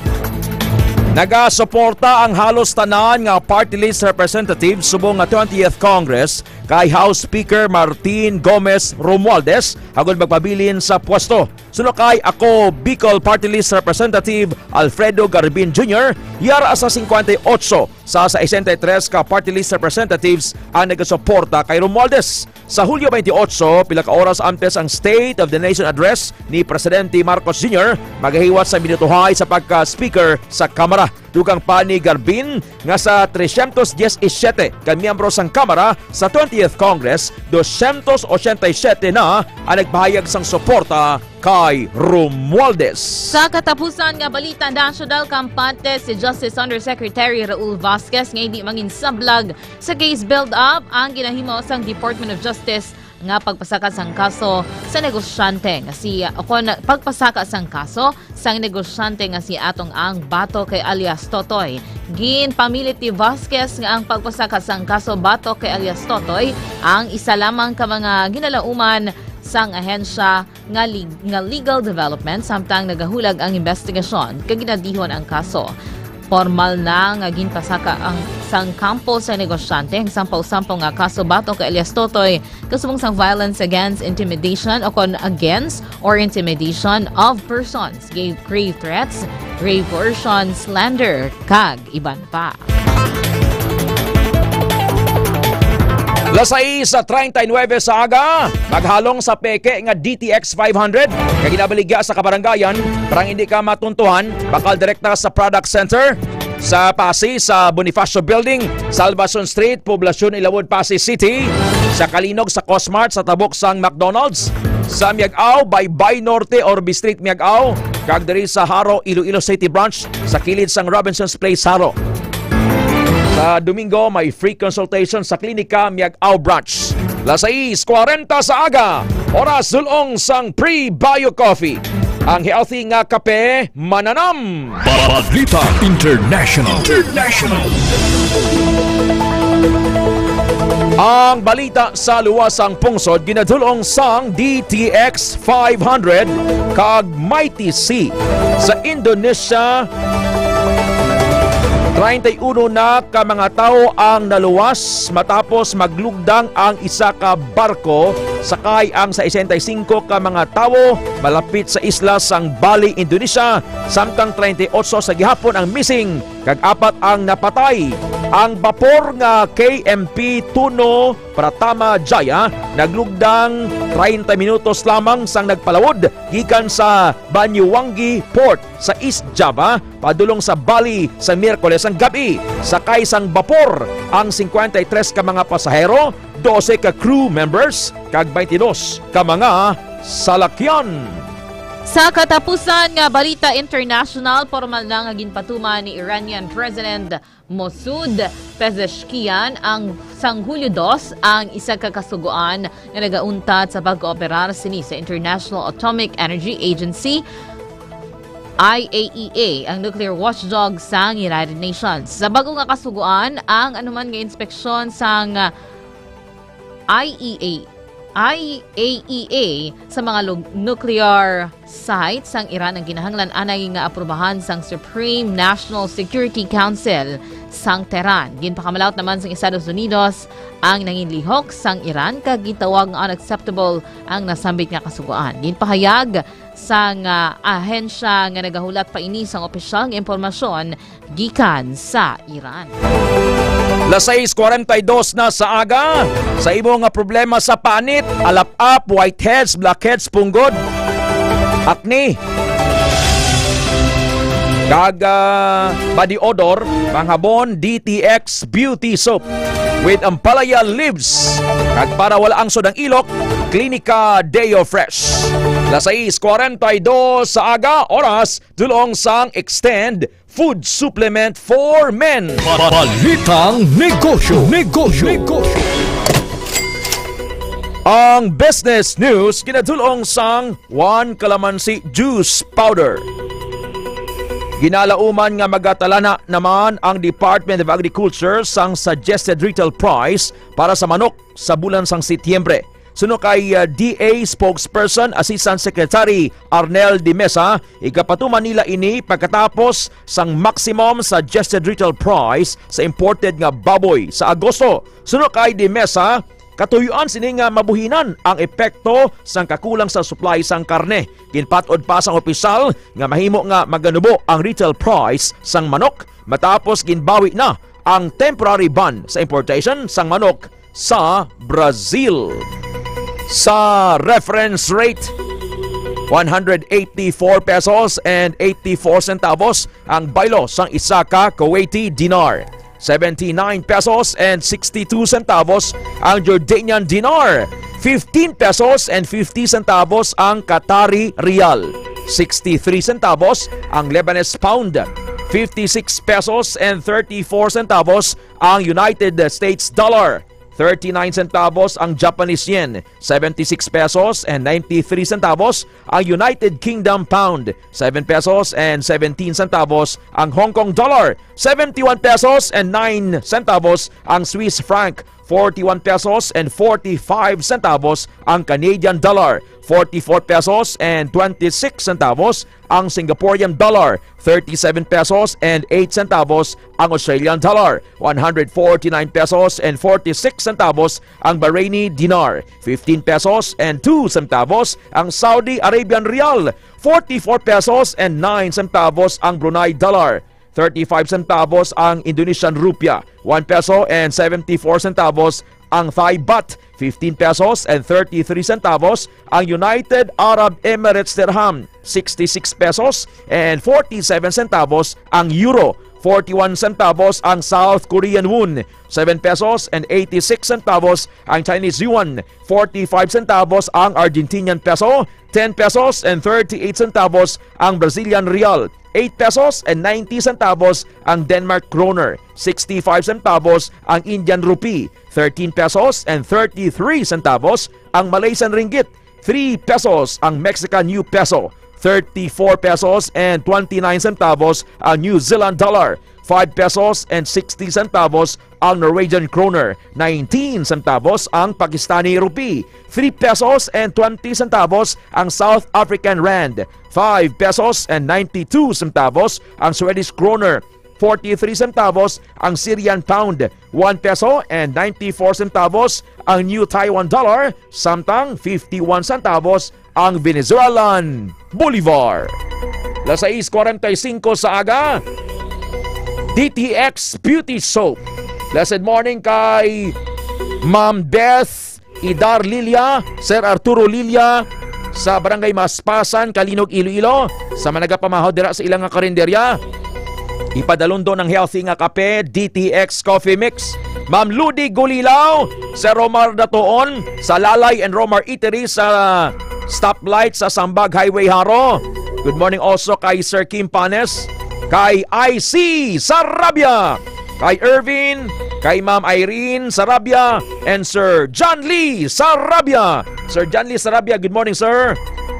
Nagasuporta ang halos tanan nga party list representative subong nga twentieth Congress kay House Speaker Martin Gomez Romualdez agud magpabilin sa pwesto. Suno kay Ako Bicol Party List Representative Alfredo Garbin Junior, yara sa singkwenta y otso sa sesenta y tres ka party list representatives ang nagasuporta kay Romualdez. Sa Hulyo twenty-eight, pila ka oras antes ang State of the Nation Address ni Presidente Marcos Junior, magahiwat sa minutuhay sa pagka-Speaker sa Kamara. Dugang pa ni Garbin nga sa trescientos diecisiete ka miyembro sang Kamara sa twentieth Congress, doscientos ochenta y siete na ang nagpahayag sang suporta kay Romualdez. Sa katapusan nga balita, national kampante si Justice Undersecretary Raul Vasquez nga hindi manginsablag sa case build-up ang ginahimo sang Department of Justice nga pagpasaka sang kaso sa negosyante nga si, o kon pagpasaka sang kaso sang negosyante nga si Atong Ang Bato kay alias Totoy. Ginpamilit ni Vasquez nga ang pagpasaka sang kaso Bato kay alias Totoy ang isa lamang ka mga ginalauman sang ahensya nga lig-, nga legal development samtang nagahulag ang investigasyon kag ginadihon ang kaso. Pormal na nga ginpasaka ang sang kampo sa negosyante ang sampaw-sampaw nga kaso batok kay alias Totoy, kasubong sang violence against intimidation o kon against or intimidation of persons, grave, grave threats, grave coercion, slander, kag iban pa. Las sais treinta y nueve sa aga, maghalong sa peke nga D T X five hundred nga ginabaligya sa kabarangayan, para hindi ka matuntuhan, bakal direkta sa Product Center sa Passi, sa Bonifacio Building, Salvacion Street, Poblacion, Ilawod, Passi City, sa Calinog, sa Cosmart, sa tabok sang McDonald's, sa Miag-ao, Baybay Norte, Orbe Street, Miag-ao, kag diri sa Jaro, Iloilo City Branch, sa kilid sang Robinson's Place, Jaro. Sa Domingo, may free consultation sa klinika Miag-ao Branch. Las sais kwarenta sa aga, oras dulong sang Pre-Bio Coffee. Ang healthy nga kape, mananam. Balita International. International. Ang balita sa luwas sang pungsod ginadulong sang D T X five hundred kag Mighty C. Sa Indonesia, treinta y uno na ka mga tawo ang naluwas matapos maglugdang ang isa ka barko. Sakay ang sesenta y singko ka mga tawo malapit sa isla sang Bali, Indonesia, samtang treinta y otso sa gihapon ang missing kag apat ang napatay. Ang bapor nga K M P Tuno Pratama Jaya naglugdang treinta minutos lamang sang nagpalawod gikan sa Banyuwangi Port sa East Java padulong sa Bali sa Miyerkules ang gab-i. Sakay sang bapor ang singkwenta y tres ka mga pasahero, dose ka crew members, kag baynte dos ka mga salakyan. Sa katapusan nga balita international, pormal na nga ginpatuman ni Iranian President Masoud Pezeshkian ang sang Hulyo dos ang isa ka kasugoan nga nagauntat sa pag-kooperar sini sa International Atomic Energy Agency, I A E A, ang nuclear watchdog sang United Nations. Sa bago nga kasugoan, ang anuman nga inspeksyon sang I E A, I A E A sa mga lug-, nuclear sites sang Iran ang kinahanglan anay nga aprubahan sang Supreme National Security Council sang Tehran. Ginpakamalaut naman sang Estados Unidos ang nanginlihok sang Iran kag gintawag nga unacceptable ang nasambit nga kasugoan. Ginpahayag sang, ah, ahensya nga nagahulat pa ini sang opisyal nga impormasyon gikan sa Iran. Las sais cuarenta y dos na sa aga. Sa imo nga problema sa panit, alap-ap, whiteheads, blackheads, punggod, acne, kag, ah, body odor, panghabon, D T X Beauty Soap with ampalaya leaves. Kag para wala angsod ang ilok, Clinica Deo Fresh. Las sais cuarenta y dos sa aga, oras, dulong sang Extend Food Supplement for Men. Balitang negosyo, negosyo, negosyo. Ang business news ginadulong sang One Calamansi Juice Powder. Ginalauman nga magatalana naman ang Department of Agriculture sang suggested retail price para sa manok sa bulan sang Setyembre. Suno kay, uh, D A spokesperson, Assistant Secretary Arnel de Mesa, igapatuman nila ini pagkatapos sang maximum suggested retail price sa imported nga baboy sa Agosto. Suno kay de Mesa, katuyoan sini nga mabuhinan ang epekto sang kakulang sa supply sang karne. Ginpat-od pa sang opisyal nga mahimo nga maganubo ang retail price sang manok matapos ginbawi na ang temporary ban sa importation sang manok sa Brazil. Sa reference rate, one hundred eighty-four pesos and eighty-four centavos ang baylo sang isa ka Kuwaiti dinar. Seventy-nine pesos and sixty-two centavos ang Jordanian dinar. Fifteen pesos and fifty centavos ang Qatari riyal. Sixty-three centavos ang Lebanese pound. Fifty-six pesos and thirty-four centavos ang United States dollar. Thirty-nine centavos ang Japanese yen, seventy-six pesos and ninety-three centavos ang United Kingdom pound, seven pesos and seventeen centavos ang Hong Kong dollar, seventy-one pesos and nine centavos ang Swiss franc, forty-one pesos and forty-five centavos ang Canadian dollar, forty-four pesos and twenty-six centavos ang Singaporean dollar, thirty-seven pesos and eight centavos ang Australian dollar, one hundred forty-nine pesos and forty-six centavos ang Bahraini dinar, fifteen pesos and two centavos ang Saudi Arabian riyal, forty-four pesos and nine centavos ang Brunei dollar, thirty-five centavos ang Indonesian rupiah, one peso and seventy-four centavos ang Thai baht, fifteen pesos and thirty-three centavos ang United Arab Emirates dirham, sixty-six pesos and forty-seven centavos ang euro, forty-one centavos ang South Korean won, seven pesos and eighty-six centavos ang Chinese yuan, forty-five centavos ang Argentinian peso, ten pesos and thirty-eight centavos ang Brazilian real, eight pesos and ninety centavos ang Denmark kroner, sixty-five centavos ang Indian rupee, thirteen pesos and thirty-three centavos ang Malaysian ringgit, three pesos ang Mexican new peso, thirty-four pesos and twenty-nine centavos ang New Zealand dollar, five pesos and sixty centavos ang Norwegian kroner, nineteen centavos ang Pakistani rupee, three pesos and twenty centavos ang South African rand, five pesos and ninety-two centavos ang Swedish kroner, forty-three centavos ang Syrian pound, one peso and ninety-four centavos ang New Taiwan dollar, samtang fifty-one centavos ang Venezuelan bolivar. Las sais cuarenta y cinco sa aga, D T X Beauty Soap. Blessed morning kay Ma'am Beth Idar Lilia, Sir Arturo Lilia, sa Barangay Maspasan, Calinog, Iloilo, sa mga nagapamahaw dira sa ilang nga karinderya. Ipadalon do ang healthy nga kape, D T X Coffee Mix. Ma'am Ludi Gulilaw, Sir Romar Datuon, sa Lalay and Romar Eatery sa stoplight sa Sambag Highway, Jaro. Good morning also kay Sir Kim Panes, kay I C Sarabia, kay Ervin, kay Ma'am Irene Sarabia, and Sir John Lee Sarabia. Sir John Lee Sarabia, good morning, sir.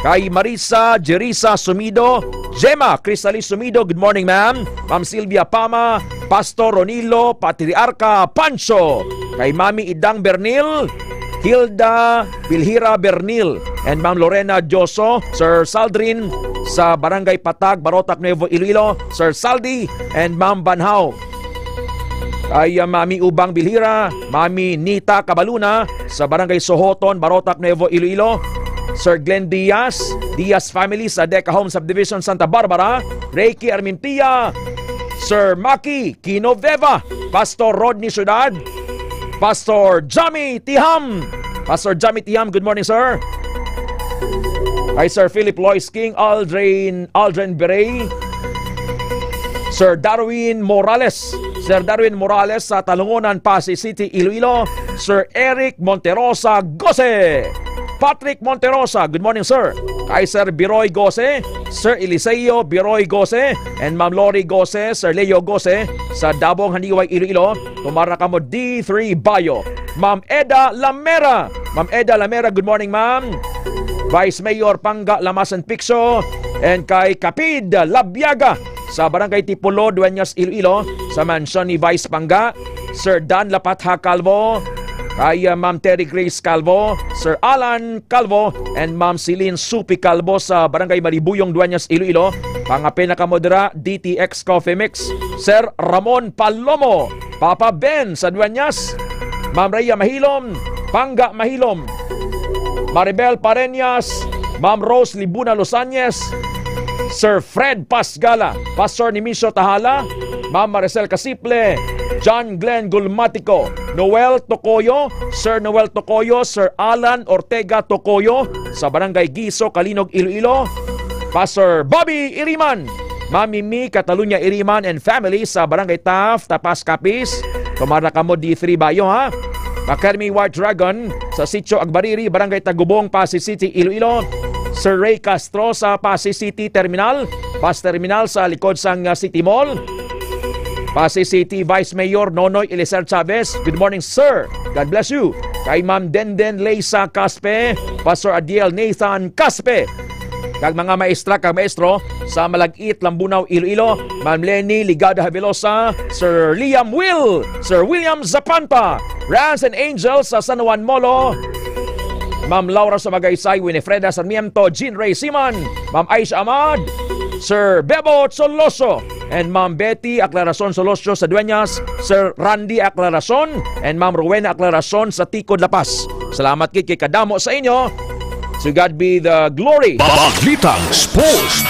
Kay Marisa Jerisa Sumido, Gemma Cristali Sumido, good morning, ma'am. Ma'am Sylvia Pama, Pastor Ronilo Patriarca Pancho, kay Mami Idang Bernil, Hilda Bilhira Bernil, and Ma'am Lorena Dioso, Sir Saldrin sa Barangay Patag, Barotac, Nuevo Iloilo, Sir Saldi, and Ma'am Banhaw. Kay, uh, Mami Ubang Bilhira, Mami Nita Cabaluna sa Barangay Sohoton, Barotac, Nuevo Iloilo, Sir Glenn Diaz, Diaz family sa Deca Home Subdivision, Santa Barbara, Reiki Armintia, Sir Maki Kinoveva, Pastor Rodney Ciudad, Pastor Jami Tiham. Pastor Jami Tiham, good morning, sir. Kay Sir Philip Lois King, Aldrin, Aldrin Berey, Sir Darwin Morales, Sir Darwin Morales sa Talungonan, Passi City, Iloilo, Sir Eric Monterosa Gose, Patrick Monterosa, good morning, sir. Kay Sir Biroy Gose, Sir Eliseo Biroy Gose, and Ma'am Lori Gose, Sir Leo Gose, sa Dabong, Haniway, Iloilo. Tumar na kamo D three Bayo. Ma'am Eda Lamera. Ma'am Eda Lamera, good morning, ma'am. Vice Mayor Panga Lamasan Picso, and kay Kapid Labiaga sa Barangay Tipolo, Dueñas, Iloilo, sa mansyon ni Vice Panga, Sir Dan Lapatha Calvo, kay, uh, Ma'am Terry Grace Calvo, Sir Alan Calvo, and Ma'am Celine Supi Calvo sa Barangay Malibuyong, Dueñas, Iloilo. Pangapil na kamo dira, D T X Coffee Mix. Sir Ramon Palomo, Papa Ben sa Dueñas, Ma'am Rhea Mahilom, Panga Mahilom, Maribel Pareñas, Ma'am Rose Libuna Losañez, Sir Fred Pasgala, Pastor Nimisio Tahala, Ma'am Maricel Casiple, John Glenn Gulmatico, Noel Tocoyo, Sir Noel Tocoyo, Sir Alan Ortega Tocoyo, sa Barangay Giso, Calinog, Iloilo, Pastor Bobby Iriman, Ma'am Mimi Catalunya Iriman and family sa Barangay Taft, Tapas, Capiz. Tumar na kamo D three Bayo, ha? Makermi White Dragon sa Sitio Agbariri, Barangay Tagubong, Passi City, Iloilo. Sir Ray Castro sa Passi City Terminal, Bus Terminal sa likod sang, uh, City Mall. Passi City Vice Mayor Nonoy Eliser Chavez, good morning, sir. God bless you. Kay Ma'am Denden Leisa Caspe, Pastor Adiel Nathan Caspe, kag mga maestra kag maestro sa Malagit, Lambunao, Iloilo, Ma'am Lenny Ligada Havelosa, Sir Liam Will, Sir William Zapanta, Rans and Angels sa San Juan Molo, Ma'am Laura Sumagaysay, Winifreda Sarmiento, Jean Ray Siman, Ma'am Aisha Ahmad, Sir Bebo Soloso, and Ma'am Betty Aclaracion Soloso sa Dueñas, Sir Randy Aclaracion, and Ma'am Rowena Aclaracion sa Ticod, La Paz. Salamat gid kay kadamo sa inyo. To God be the glory. Balitang Sports.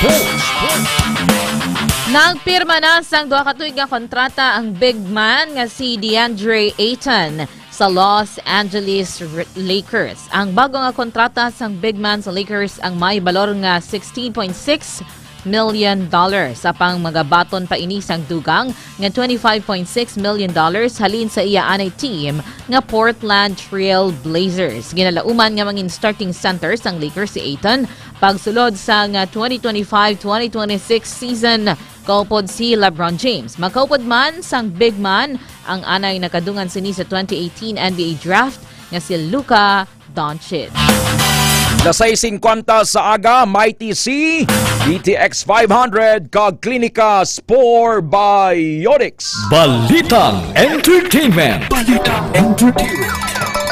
Nagpirma na sang duha ka tuig nga kontrata ang big man nga si DeAndre Ayton sa Los Angeles R-, Lakers. Ang bago nga kontrata sang big man sa Lakers ang may balor nga sixteen point six million dollars. Apang magabaton pa ini sang dugang nga twenty-five point six million dollars halin sa iya anay team nga Portland Trail Blazers. Ginalauman nga mangin starting center sang Lakers si Ayton pagsulod sang twenty twenty-five twenty twenty-six season kaupod si LeBron James. Makaupod man sang big man ang anay nakadungan sini sa twenty eighteen N B A draft nga si Luka Doncic. Alas sais singkwenta sa aga, Mighty C, D T X five hundred, kag Klinika Spore Biotics. Balitang Entertainment. Balitang Entertainment.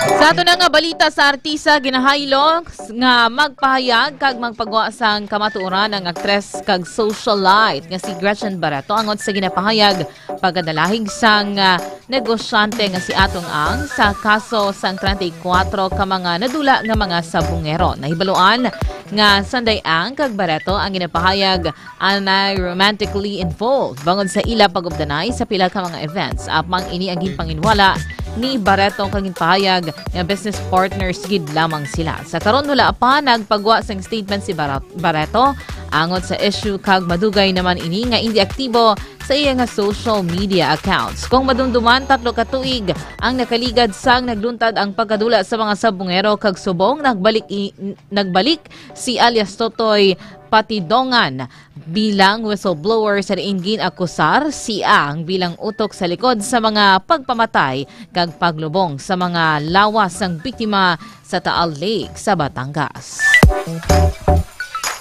Sa ato na nga balita sa artista, ginahaylo nga magpahayag kag magpagwa sang kamatuoran ang aktres kag socialite nga si Gretchen Barreto angot sa ginapahayag pagkadalahig sang, ah, negosyante nga si Atong Ang sa kaso sang treinta y cuatro ka mga nadula nga mga sabungero. Nahibaluan nga sanday Ang kag Barreto ang ginapahayag anay romantically involved bangod sa ila pag-updanay sa pila ka mga events. Apang ini ang ginpanginwala ni Barreto kag ginpahayag nga business partners gid lamang sila. Sa karon, wala pa nagpagwa sang statement si Barreto. Barreto angot sa issue kag madugay naman ini nga indi aktibo sa iya nga social media accounts. Kung madumduman, tatlo ka tuig ang nakaligad sang nagluntad ang pagkadula sa mga sabongero kag subong nagbalik i-, nagbalik si alias Totoy Patidongan bilang whistleblower sa diin gin-akusar siya ang bilang utok sa likod sa mga pagpamatay kag paglubong sa mga lawas sang biktima sa Taal Lake sa Batangas.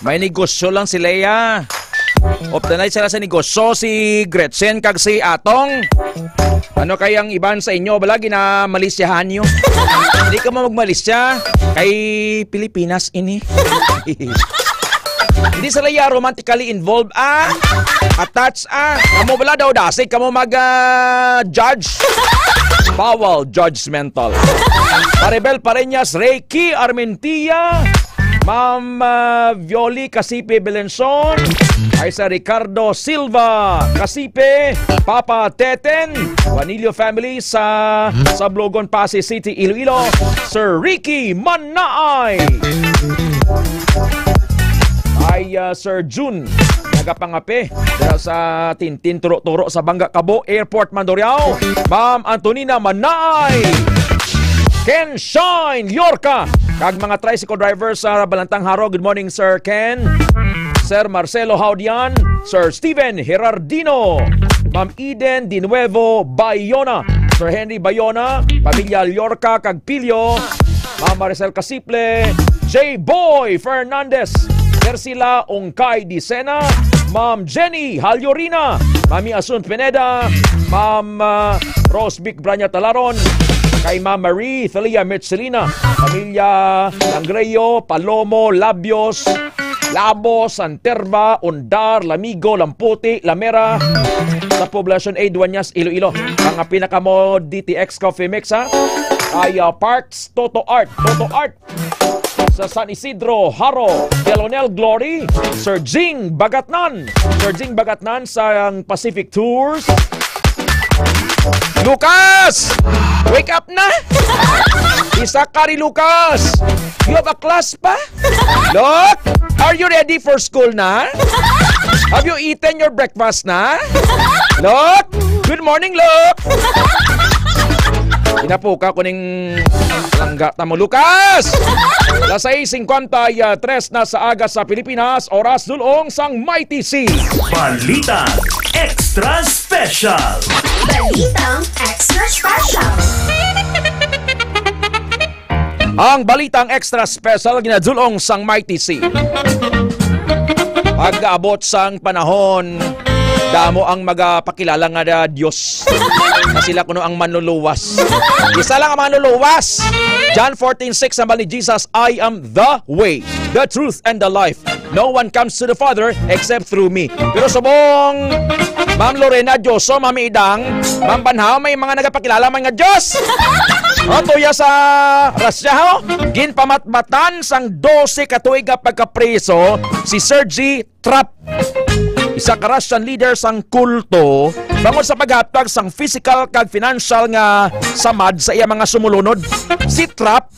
May negosyo lang si Lea. Off the night sila sa negosyo, si Gretchen kag si Atong. Ano kay ang iban sa inyo, bala, ginamalisyahan nyo? Hindi ka mo magmalisya. Kay Pilipinas ini. Hindi sila ya romantically involved, ah. Attached, ah. Kamo bala daw dasig, kamo mag, ah, judge. Bawal judgmental. Maribel Pareñas, Reiki Armentia, Ma'am, ah, Violi Casipe Belenson, ay sa Ricardo Silva Casipe, Papa Teten, Juanillo family sa Sablogon, Passi City, Iloilo, Sir Ricky Manaay. Ay, ah, Sir June, nagapangape dira sa Tintin Turo-Turo sa Bangga Cabo Airport, Mandurriao. Ma'am Antonina Manaay. Ken Shine Yorka, kag mga tricycle driver sa Balantang Jaro. Good morning, Sir Ken. Sir Marcelo Haudian, Sir Steven Herardino, Ma'am Eden Dinuevo Bayona, Sir Henry Bayona, pamilya Yorka kag Pilio, Ma'am Maricel Casiple, J Boy Fernandez, Persila Ungkay Dicena, Ma'am Jenny Halyurina, Mami Asun Pineda, Ma'am, ah, Rose Vic Branya Talaron, kay Ma'am Marie Thalia Mitchelina, pamilya Langreo, Palomo, Labios, Labo, Santerva, Undar, Lamigo, Lamputi, Lamera, sa Poblacion A, Dueñas, Iloilo. Mga pinakamo D T X Coffee Mix, ha? Ay, ah, Parks, Toto Art, Toto Art. Sa San Isidro, Jaro, Delonel Glory, Sir Jing Bagatnan, Sir Jing Bagatnan sa Pacific Tours. Lucas! Wake up na! Isa ka rin, Lucas! You have a class pa? Look! Are you ready for school na? Have you eaten your breakfast na? Look! Good morning, Look! Inapuka ko ning langga ta mo, Lucas! Alas sais singkwenta y tres na sa aga sa Pilipinas, oras dulong sang Mighty C. Balita Extra Special. Balitang Extra Special. Ang balitang extra special ginadulong sang Mighty C. Pag-abot sang panahon, damo ang magapakilala nga da-, Dios. Nga sila kuno ang manluluwas. Isa lang ang manluluwas. John fourteen six, hambal ni Jesus, "I am the way, the truth, and the life. No one comes to the Father except through me." Pero subong Ma'am Lorena Dioso, Ma'am Idang, Ma'am Banhaw, may mga nagapakilala man nga Dios. O, tuya sa Russia, ho? Ginpamatbatan sang dose ka tuig nga pagkapriso si Sergey Trap, isa ka Russian leader sang kulto, bangod sa paghatag sang physical kag financial nga samad sa iya mga sumulunod. Si Trap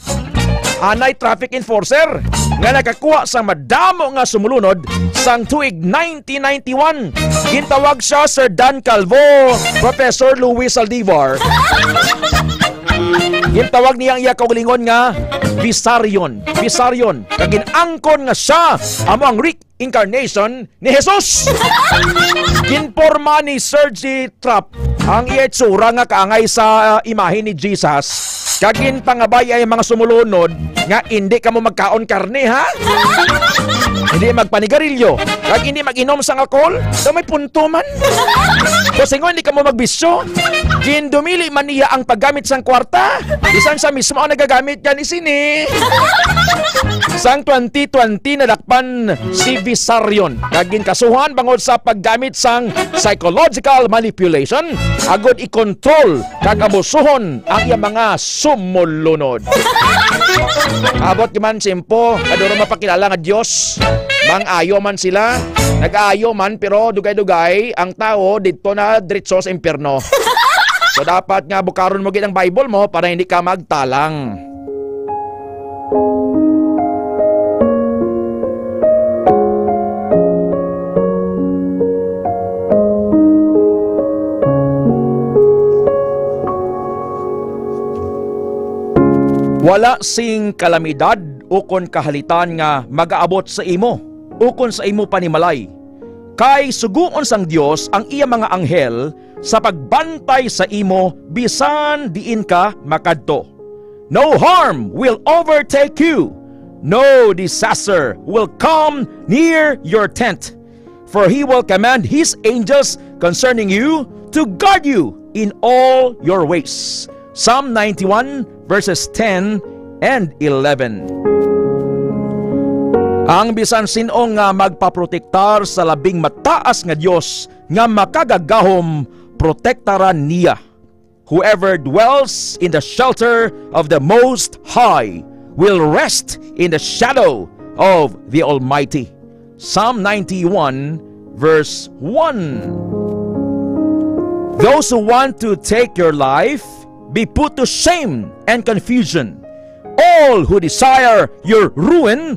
anay traffic enforcer nga nakakuha sang madamo nga sumulunod sang tuig nineteen ninety-one. Gintawag siya Sir Dan Calvo, Professor Louis Saldivar. Gintawag niya ang iya kaugalingon nga Visarion. Visarion. Kag gin-angkon nga siya amo ang reincarnation ni Jesus. Ginporma ni Sergey Trap ang iya itsura nga kaangay sa, ah, imahe ni Jesus. Kag ginpangabay ang mga sumulunod nga, "Hindi kamo magkaon karne, ha? Hindi magpanigarilyo. Kag hindi mag-inom sang alcohol." Daw may punto man. Kung singon, hindi kamo magbisyo. Gindumili man niya ang paggamit sang kwarta. Bisan siya mismo ang nagagamit gani sini. Sang twenty twenty, nadakpan si Visarion kag ginkasuhan bangod sa paggamit sang psychological manipulation agud i-control kag abusuhon ang iya mga sumulunod. Abot man simpo, kaduro mapakilala nga Dios. Mang-ayo man sila, nag-aayo man, pero dugay-dugay ang tawo didto na diretso sa impyerno. So, dapat nga bukaron mo gid ang Bible mo para hindi ka magtalang. Wala sing kalamidad ukon kahalitan nga magaabot sa imo ukon sa imo panimalay, kay sugoon sang Dios ang iya mga anghel sa pagbantay sa imo bisan diin ka makadto. No harm will overtake you, no disaster will come near your tent. For he will command his angels concerning you to guard you in all your ways. Psalm ninety-one, verses ten and eleven. Ang bisan sin-o nga magpaprotektar sa labing mataas nga Dios nga makagagahom, protektaran niya. Whoever dwells in the shelter of the Most High will rest in the shadow of the Almighty. Psalm ninety-one, verse one. Those who want to take your life be put to shame and confusion. All who desire your ruin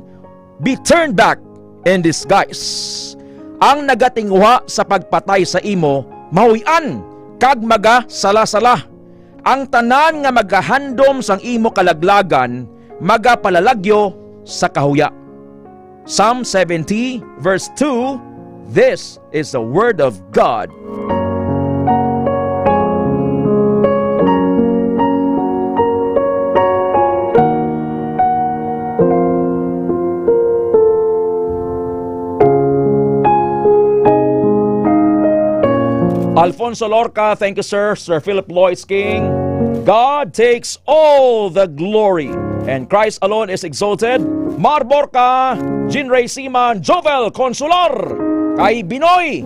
be turned back in disguise. Ang nagatinguha sa pagpatay sa imo mahuy-an kag magasala-sala. Ang tanan nga magahandom sang imo kalaglagan magapalalagyo sa kahuya. Psalm seventy, verse two. This is the word of God. Alfonso Lorca, thank you, sir. Sir Philip Lloyd King, God takes all the glory, and Christ alone is exalted. Mar Borca, Jean Ray Siman, Jovel Consular, kay Binoy.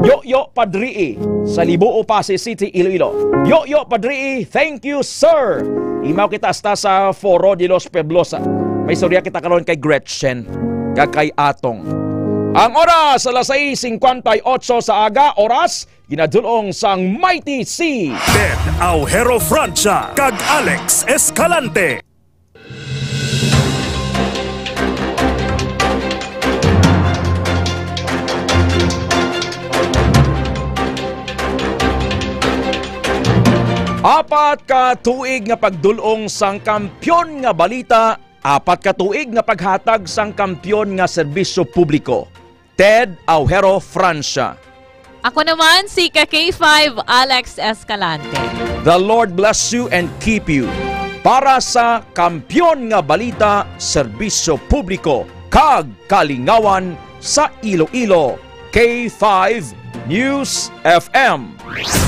Yo, yo, Padrii, sa Libuo, Passi City, Iloilo. Yo, yo, Padrii, thank you, sir. Imaw kita hasta sa Foro de los Pueblos. May istorya kita karon kay Gretchen, kag kay Atong. Ang oras, alas sais cincuenta y ocho sa aga, oras, ginadul-ong sang Mighty C. Ted Aujero Francia kag Alex Escalante. Apat ka tuig nga pagdul-ong sang kampiyon nga balita, apat ka tuig nga paghatag sang kampiyon nga serbisyo publiko. Ted Aujero Francia. Ako naman si ka K five, Alex Escalante. The Lord bless you and keep you. Para sa kampiyon nga balita, serbisyo publiko, kag kalingawan sa Iloilo, K five News F M.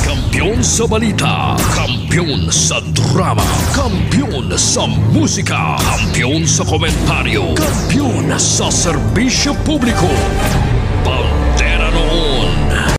Kampiyon sa balita, kampiyon sa drama, kampiyon sa musika, kampiyon sa komentaryo, kampiyon sa serbisyo publiko. Pag